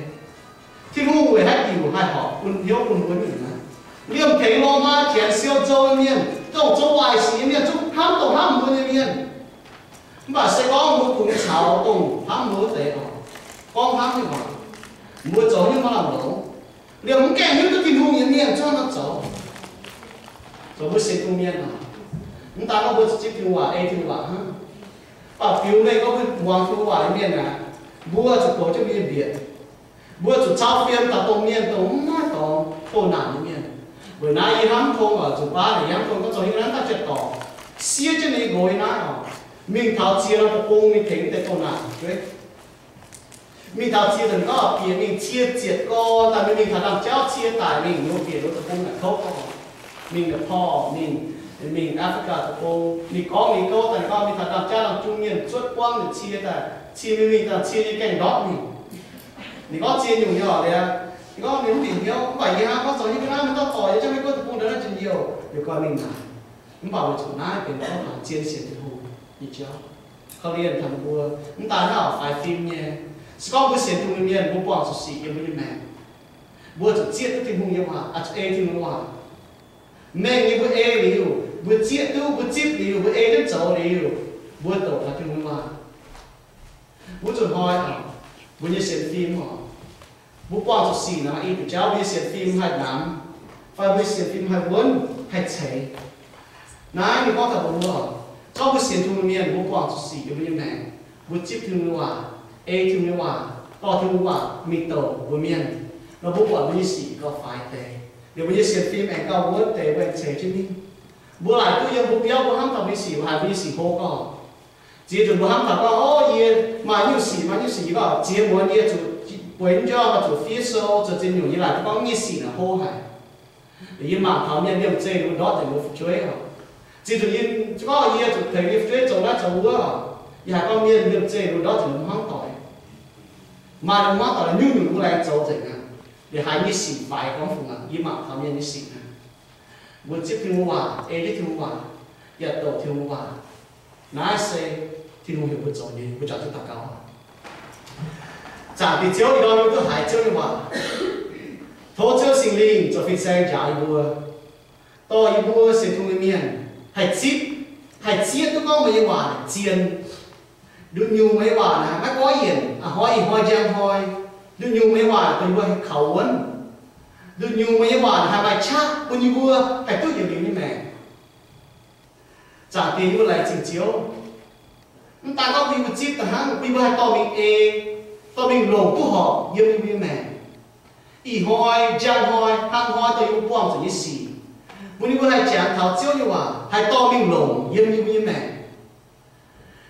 Tin-Hungh weic haaix diuc haih horpc bun hnyouv bun mbuo nyungc naaiv? Liemh tengx Lomaa Janx siou nzou nyei mienh, dongh zoux waaic sic nyei mienh zungv hnamv dongh hnamv mbuo nyei mienh. Mv baac se gorngv mbuo kungx caux dongh hnamv mbuo wuov deix oc, gorngv hnamv nyei waac, mbuo zoux nyungc maiv lamh longx. Liemh mv gaengh hiuv duqv Tin-Hungh nyei mienh zungv nor zoux. Zoux mbuo sienx Tin-Hungh mienh oc, mv daan gorngv mbuo zuqc zipv Tin-Hungh waac, ei Tin-Hungh waac hnangv. Mv baac biux mengh gorngv mbuo muangx Tin-Hungh waac nyei mienh aah, mbuo zuqc goux jienv mbuo nyei mbietc. Mbuo zuqc cau fiem taux dongh mienh dongh mv maaih dorngx doh naanc nyei mienh. Weic naaiv yie hnamv tong oc, zuqc baav naaic yie hnamv tong gorngv zoux haaix nyungc naaiv daaih ziepc dorngc, siev jienv ninh nyei nqox nyei naaiv oc, mingh taux ziex norm deic-bung mingh tengx mv deix doh naanc fu'jueiv. Mingh taux ziex nzunc gorngv bieqc mingh cie zietc gorn daaih, mingh taux ndaamv-jauv cie daic mingh, ninh mbuo bieqc ninh mbuo deic-bung naaic kouv gorngv, mingh Nepal, mingh, mingh Africa deic-bung. Ninh gorngv ninh gouv daaih ninh gorngv mingh taux ndaamv-jauv ndaamv-jungh mienh zuotv buangv ninh cie daaih, cie mingh mingh daaih cie nyei gaengh ndortv mingh. Ninh gorngv cie nyungc nyei oc liuz, ninh gorngv ninh mv bieqc hnyouv, mv baac yie hnamv gorngv zoux nyei ga'naaiv maiv dauh doic yie jienv maiv gunv deic-bung ndau naaiv njien-youh, liuz gorngv mingh naaic. Mv baac weic zuqc naaiv benx gorngv taux zien sienx Tin-Hungh nyei jauv. Korv-lienh taux ninh mbuo, mv daan hnangv oc faix fim nyei. Se gorngv mbuo sienx Tin-Hungh nyei mienh, mbuo buangh zuqc sic yiem mbuo nyei maengc, mbuo zuqc zieqv duqv Tin-Hungh nyei waac, zuqc ei Tin-Hungh nyei waac. Mengh nyei mbuo ei liuz, mbuo zieqv duqv, mbuo zipv liuz, mbuo ei jienv zoux liuz, mbuo douc taux Tin-Hungh nyei waac. Mbuo zuqc hnoi oc, mbuo nyei sienx fim oc, mbuo buangh zuqc sic naaic, maaih i buoz jauv mbuo nyei sienx fim haih namx, fai mbuo nyei sienx fim haih wuonv, haih ceix. Naaiv ninh gorngv taux mbuo, gorngv mbuo sienx Tin-Hungh mienh, mbuo buangh zuqc sic yiem mbuo nyei maengc, mbuo zipv Tin-Hungh nyei waac, ei Tin-Hungh nyei waac, dorh Tin-Hungh waac mingh douc mbuo mienh, nor mbuo buatc mbuo nyei sic gauh faix deix, liuz mbuo nyei sienx fim aengx gauh wuonv deix, mbuo aengx ceix jienv mingh. Mbuo laaic duqv yiem mbuo biauv mbuo hnamv taux mbuo nyei sic, mbuo haiz mbuo nyei sic hlo gorngv. Ziex nzunc mbuo hnamv taux gorngv, o, yie maaih nyungc sic, maaih nyungc sic, yie gorngv ziex muonz yie zuqc bueix njormh, zuqc fiev sou, zuqc ziex nyungc, yie laaic duqv gorngv nyei sic naaic hlo haic. Yie mangc taux mienh liemh zeih ninh mbuo ndortv nzengc ninh mbuo fu'jueiv oc. Ziex nzunc yie gorngv yie zuqc tengx yie fu'jueiv zoux naaiv zoux wuov oc. Yie haiz gorngv mienh liemh zeih ninh mbuo ndortv nzengc ninh mbuo hmuangv doic. Maaih ninh mbuo hmuangv doic nyungc-nyungc mbuo laengz zoux nzengc aqv. Liuz haiz nyei sic faix gorngv fungc aqv. Yie mangc taux mienh nyei sic naaic. Mbuo zipv Tin-Hungh waac, ei jienv Tin-Hungh waac, yaac douc Tin-Hungh waac. Naaiv se Tin-Hungh heuc mbuo zoux nyei, mbuo juangc jienv daux gaux. Zaangc Diex Ziouv, ih ndorm yie mbuo duqv haiz Ziouv nyei waac. Tov Ziouv Singx Lingh zoux fin-saeng njaaux yie mbuo, dorh yie mbuo sienx Tin-Hungh nyei mienh haih zipv, haih zieqv duqv gorngv meih nyei waac zien. Nduqc nyungc meih nyei waac naaic maiv goiv yienc, a'hnoi ih hnoi njang hnoi. Nduqc nyungc meih nyei waac dongh yie mbuo haih kaux wuonv. Nduqc nyungc meih nyei waac haih maaih qaqv bun yie mbuo haih duqv yietc liuz nyei maengc. Zaangc Diex, yie mbuo laengz zingh Ziouv. Mv daan gorngv bun yie mbuo zipv daaih hnangv, bun yie mbuo haih dorh mingh ei, dorh mingh longc duqv horpc yiem yie mbuo nyei maengc. Ih hnoi, njang hnoi, hnangv hnoi dongh yie mbuo buangh zuqc nyei sic, bun yie mbuo haih jangx taux Ziouv nyei waac, haih dorh mingh longc yiem yie mbuo nyei maengc.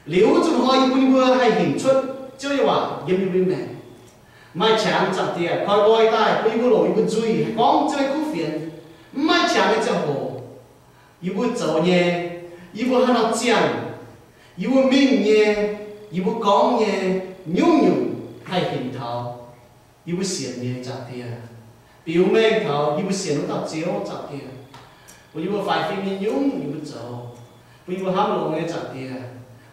Liuz wuov zuqc hnoi yie bun yie mbuo haih hinc cuotv Ziouv nyei waac yiem yie mbuo nyei maengc. Maaih qangx, Zaangc Diex, koi nqoi daaih bun yie mbuo longc yie mbuo nzuih haih gorngv Ziouv nyei kuv fienx. Mv maaih qangx nyei ziangh hoc, yie mbuo zoux nyei, yie mbuo haaix nor ziangh, yie mbuo mingh nyei, yie mbuo gorngv nyei, nyungc-nyungc haih hinc taux yie mbuo sienx nyei, Zaangc Diex. Biux mengh taux yie mbuo sienx wuov dauh Ziouv, Zaangc Diex, bun yie mbuo faix fim nyei nyungc-nyungc yie mbuo zoux, bun yie mbuo hnamv longx nyei, Zaangc Diex,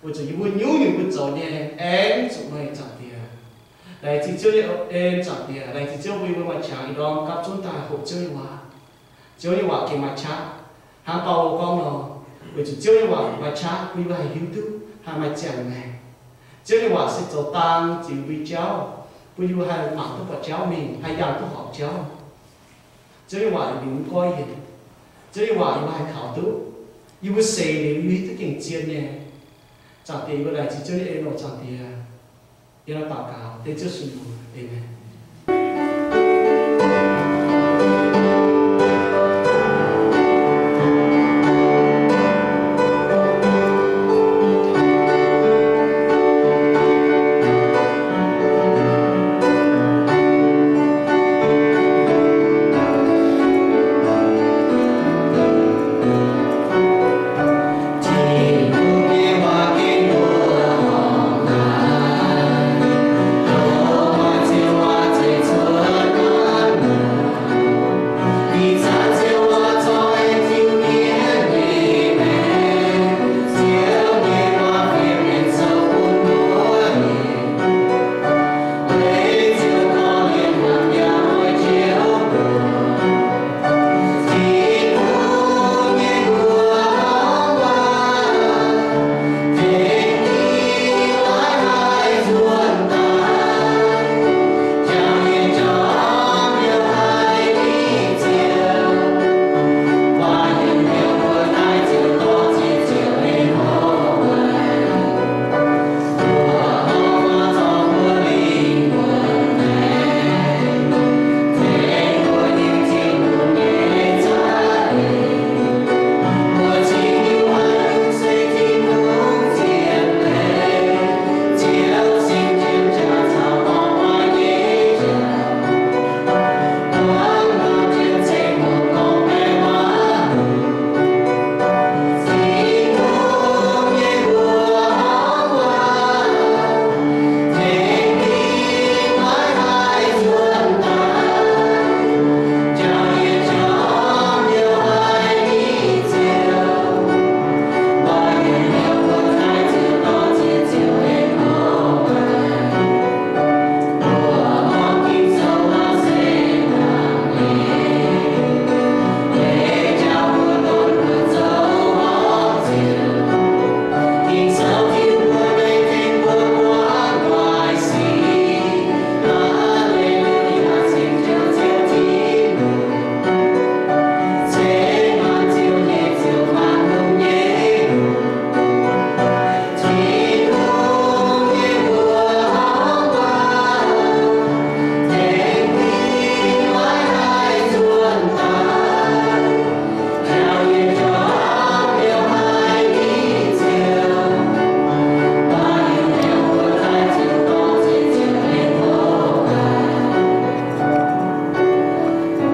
weic zuqc yie mbuo nyungc-nyungc yie mbuo zoux nyei aengx zuqc meih, Zaangc Diex. Laengz zingh Ziouv nyei en, Zaangc Diex. Laengz zingh Ziouv bun yie mbuo maaih qangx ih ndorm gapv zunv daaih hoqc Ziouv nyei waac. Ziouv nyei waac gengh maaih qaqv. Hnangv Baulo gorngv nor, weic zuqc Ziouv nyei waac maaih qaqv, bun yie mbuo haih hiuv duqv, haih maaih ziangh maengc. Ziouv nyei waac se zoux dang ziux mbuo nyei jauv, bun yie mbuo haih mangc duqv buatc jauv mingh, haih yangh duqv horpc jauv. Ziouv nyei waac yie mbuo mv goiv yienc. Ziouv nyei waac yie mbuo haih kaux duqv. Yie mbuo seix liuz yie mbuo hiuv duqv gengh zien nyei. Zaangc Diex, yie mbuo laengz zingh Ziouv nyei en oc, Zaangc Diex. Yie daux gaux dengv Ziouv sun mbuox. Aamen.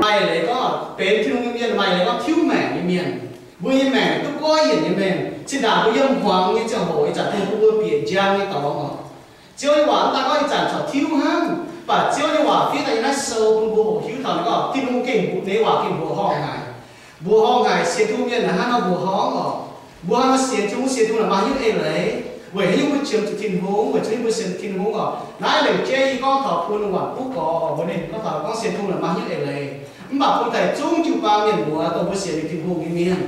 Maaih leiz gorngv benx Tin-Hungh nyei mienh, maaih leiz gorngv tiuv maengc nyei mienh. Mbuo nyei maengc duqv goiv yienc nyei maengc. Zinh ndaangc mbuo yiem hmuangx nyei ziangh hoc, ih zanc Tin-Hungh bun mbuo bieqc njang nyei dorngx oc. Ziouv nyei waac mv daan gorngv ih zanc corc tiuv hnangv, mv baac Ziouv nyei waac fiev daaih yiem naaiv sou bun mbuo hoqc hiuv taux ninh gorngv Tin-Hungh gengh mbuox, ninh nyei waac gengh mbuoqc horngh haic. Mbuoqc horngh haic, sienx Tin-Hungh mienh naaic hnangv nor mbuoqc horngh oc. Mbuo hnangv nor sienx Tin-Hungh, sienx Tin-Hungh naaic maaih hnyouv eix leiz. Weic haaix nyungc mbuo qiemx zuqc Tin-Hungh, weic zuqc mbuo sienx Tin-Hungh oc. Naaiv lengc jeiv yie gorngv taux bun waac buv gorx, mbuo ninh gorngv taux gorngv sienx Tin-Hungh naaic maaih hnyouv eix leiz. Mv baac bun taux zungv jiu-baang mienh muoz, dongh mbuo sienx liuz Tin-Hungh nyei mienh,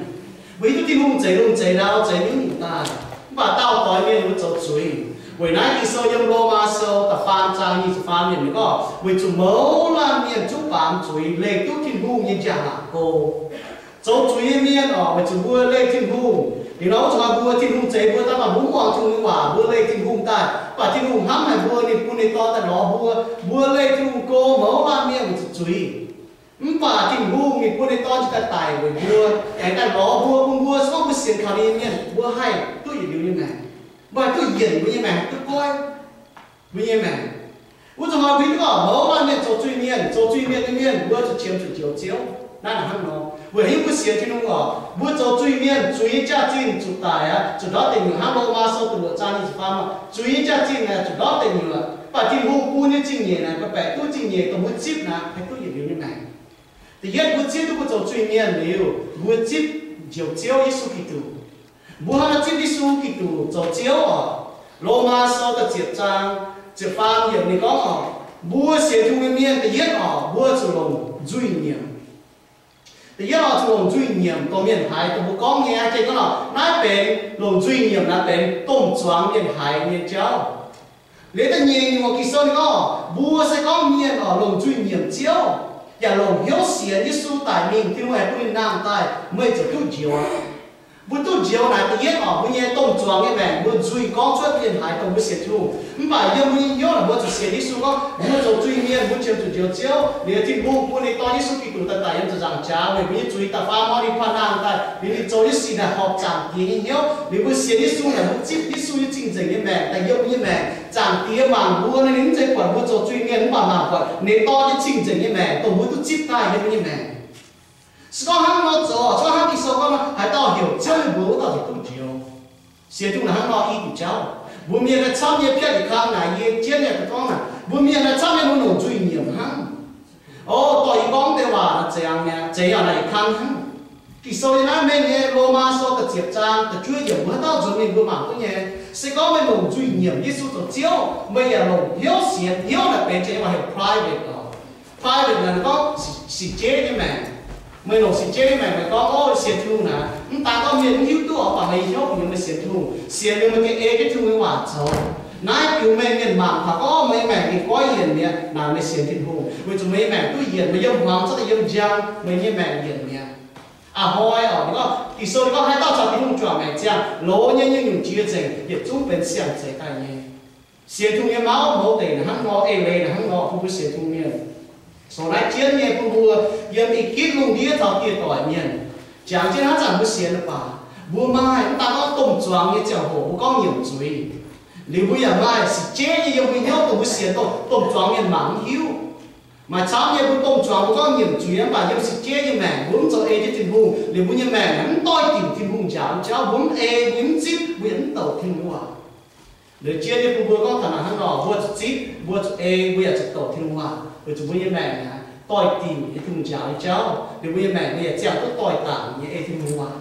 mbuo hiuv duqv Tin-Hungh zeix lungh zeix ndau, zeix nyungc-nyungc daaih. Mv baac daauh doix mienh mbuo zoux zuiz. Weic naaiv Ging-Sou yiem Lomaa Sou da'faam zaang nyic ziepc faam yiemc ninh gorngv, weic zuqc mouz laanh mienh zuqv baamz zuiz, leih duqv Tin-Hungh nyei njang-laangc go. Zoux zuiz nyei mienh oc, weic zuqc mbuo leih Tin-Hungh. Liuz nor wuov zanc mbuo Tin-Hungh zeix mbuo daaih, mv baac mbuo mv muangx Tin-Hungh nyei waac, mbuo leih Tin-Hungh daaih. Mv baac Tin-Hungh hnamv haic mbuo, ninh bun ninh Dorn daaih lorz mbuo. Mbuo leih Tin-Hungh go, mouz laanh mienh weic zuqc zuiz. Mv baac Tin-Hungh ninh bun ninh Dorn cingx daaih daic weic mbuo, aengx daaih lorz mbuo, bun mbuo se gorngv mbuo sienx kaux ninh nyei mienh, mbuo haih duqv yietc liuz nyei maengc. Mbuo haih duqv yienc mbuo nyei maengc, duqv goiv mbuo nyei maengc. Wuov zanc hnoi mbuo hiuv duqv gorngv mouz laanh mienh zoux zuiz mienh, zoux zuiz mienh nyei mienh, mbuo zuqc qiemx zuqc njoux Ziouv. Naaiv hnangv nor, weic haaix nyungc mbuo sienx Tin-Hungh oc? Mbuo zoux zuiz mienh, zuiz nyei jaax-zinh zuqc daic aqv, zuqc ndortv deic nyuoqc. Hnangv Lomaa Sou da'luoqc zaang nyic ziepc faam oc, zuiz nyei jaax-zinh naaic zuqc ndortv deic nyuoqc. Mv baac Tin-Hungh bun nyei zingh nyeic naaic, baeqc duqv zingh nyeic, dongh mbuo zipv naaic, haih duqv yietc liuz nyei maengc. Da'yietv, mbuo zipv duqv mbuo zoux zuiz mienh liuz, mbuo zipv Njoux Ziouv Yesu Giduc. Mbuo hnangv naaiv zipv Yesu Giduc zoux Ziouv oc. Lomaa Sou da'ziepc zaang ziepc faam yiemc ninh gorngv oc, mbuo sienx Tin-Hungh nyei mienh da'yietv oc, mbuo zuqc longc nzuih nyiemc. Da'yietv oc, zuqc longc nzuih nyiemc. Dongh mienh haiz dongh mbuo gorngv nyei, gengh gorngv nor, naaiv benx longc nzuih nyiemc naaiv benx domh zuangx mienh haiz nyei jauv. Liuz da'nyeic nyungc Ging-Sou ninh gorngv, mbuo se gorngv mienh oc longc nzuih nyiemc Ziouv, yaac longc hnyouv sienx Yesu daic mingh, Tin-Hungh aengx bun ninh nangh daaih, meih ziouc duqv njoux. Mbuo duqv njoux naaic da'yietv oc, mbuo nyei domh zuangx nyei maengc mbuo nzuih gorngv cuotv mienh haiz dongh mbuo sienx Tin-Hungh. Mv baac yiem mbuo nyei hnyouv naaic mbuo zuqc sienx Yesu gorngv mbuo zoux zuiz-mienh, mbuo qiemx zuqc njoux Ziouv. Liuz Tin-Hungh bun ninh dorn Yesu Giduc daaih daic yiem ziepc nzaangc jaax weic mbuo nyei zuiz, da'faam hnoi ninh panh nangh daaih, liuz ninh zoux nyei sic naaic horpc Zaangc Diex nyei hnyouv. Liuz mbuo sienx Yesu naaic mbuo zipv Yesu nyei cing-nzengc nyei maengc daaih yiem mbuo nyei maengc. Zaangc Diex mangc mbuo nor, ninh mv zeiz buatc mbuo zoux zuiz-mienh, mv baac mangc buatc ninh dorn nyei cing-nzengc nyei maengc dongh mbuo duqv zipv daaih yiem mbuo nyei maengc. Se gorngv hnangv nor zoux, se gorngv hnangv Ging-Sou gorngv nor, haaix dauh heuc Ziouv nyei mbuox wuov dauh ziouc duqv njoux. Sienx Tin-Hungh naaic hnangv nor i diuc jauv. Mbuo mienh naaiv camv nyei piatv yietc kang naaic, yie jienv yaac gorngv naaic, mbuo mienh naaiv camv nyei mbuo longc nzuih nyiemc hnangv. O, dorh yie gorngv deix waac naaic zeiz, zeiz yaac naaic yietc kang hnangv. Ging-Sou nyei naaiv mengh nyei Lomaa Sou da'ziepc zaang da'juov yiemc mbuo haaix dauh nzuonx mingh mbuo mangc duqv nyei. Se gorngv meih longc nzuih nyiemc Yesu zoux Ziouv, meih yaac longc hnyouv sienx. Hnyouv naaic benx jiex nyei waac heuc private oc. Private naaic gorngv sic, sic jeiv nyei maengc. Meih longc sic jeiv nyei maengc meih gorngv, o, sienx Tin-Hungh naaic, mv daan gorngv mienh mv hiuv duqv oc, mv baac meih hnyouv yiem meih sienx Tin-Hungh, sienx liuz meih gengh ei jienv Tin-Hungh nyei waac zoux. Naaiv diuc mengh mienh mangc taux gorngv meih nyei maengc gengh goiv yienc mi'aqv, naaic meih sienx Tin-Hungh. Weic zuqc meih nyei maengc duqv yienc, meih yiem hmuangx cuotv daaih yiem njang, meih nyei maengc yienc mi'aqv. A'hnoi oc, ninh gorngv Ging-Sou ninh gorngv haaix dauh caux Tin-Hungh juangc maengc ziangh, loz nyei nyungc-nyungc jiex nzengc, yietc zungv benx siang-zeix daaih nyei. Sienx Tin-Hungh nyei mauv mouz deic naaic hnangv nor, eix leiz naaic hnangv nor, bun mbuo sienx Tin-Hungh mienh. Zoux naaiv jienv nyei bun mbuo yiem ih gitv lungh ndiev taux dieh doic mienh, jangx jienv hnangv zanc mbuo sienx leiz-baaix, mbuo maaih mv daan gorngv domh zuangx nyei ziangh hoc mbuo gorngv nyiemc zuiz. Liuz mbuo yaac maaih sic jeiv nyei yiem mbuo hnyouv dongh mbuo sienx dongh domh zuangx mienh mangc mv hiuv. Maaih camv nyei mbuo domh zuangx mbuo gorngv nyiemc zuiz, mv baac yiem sic jeiv nyei maengc mbuo mv zoux ei jienv Tin-Hungh, liuz mbuo nyei maengc naaic mv doix-dinc Tin-Hungh njaaux nyei jauv, mbuo mv ei, mbuo mv zipv, mbuo yaac mv douc Tin-Hungh nyei waac. Liuz jienv nyei bun mbuo gorngv taux naaic hnangv nor, mbuo zuqc zipv, mbuo zuqc ei, mbuo yaac zuqc douc Tin-Hungh waac, weic zuqc mbuo nyei maengc naaic doix-dinc nyei Tin-Hungh njaaux nyei jauv, liuz mbuo nyei maengc mbuo yaac ziangh duqv doix-dangc nyei ei Tin-Hungh waac.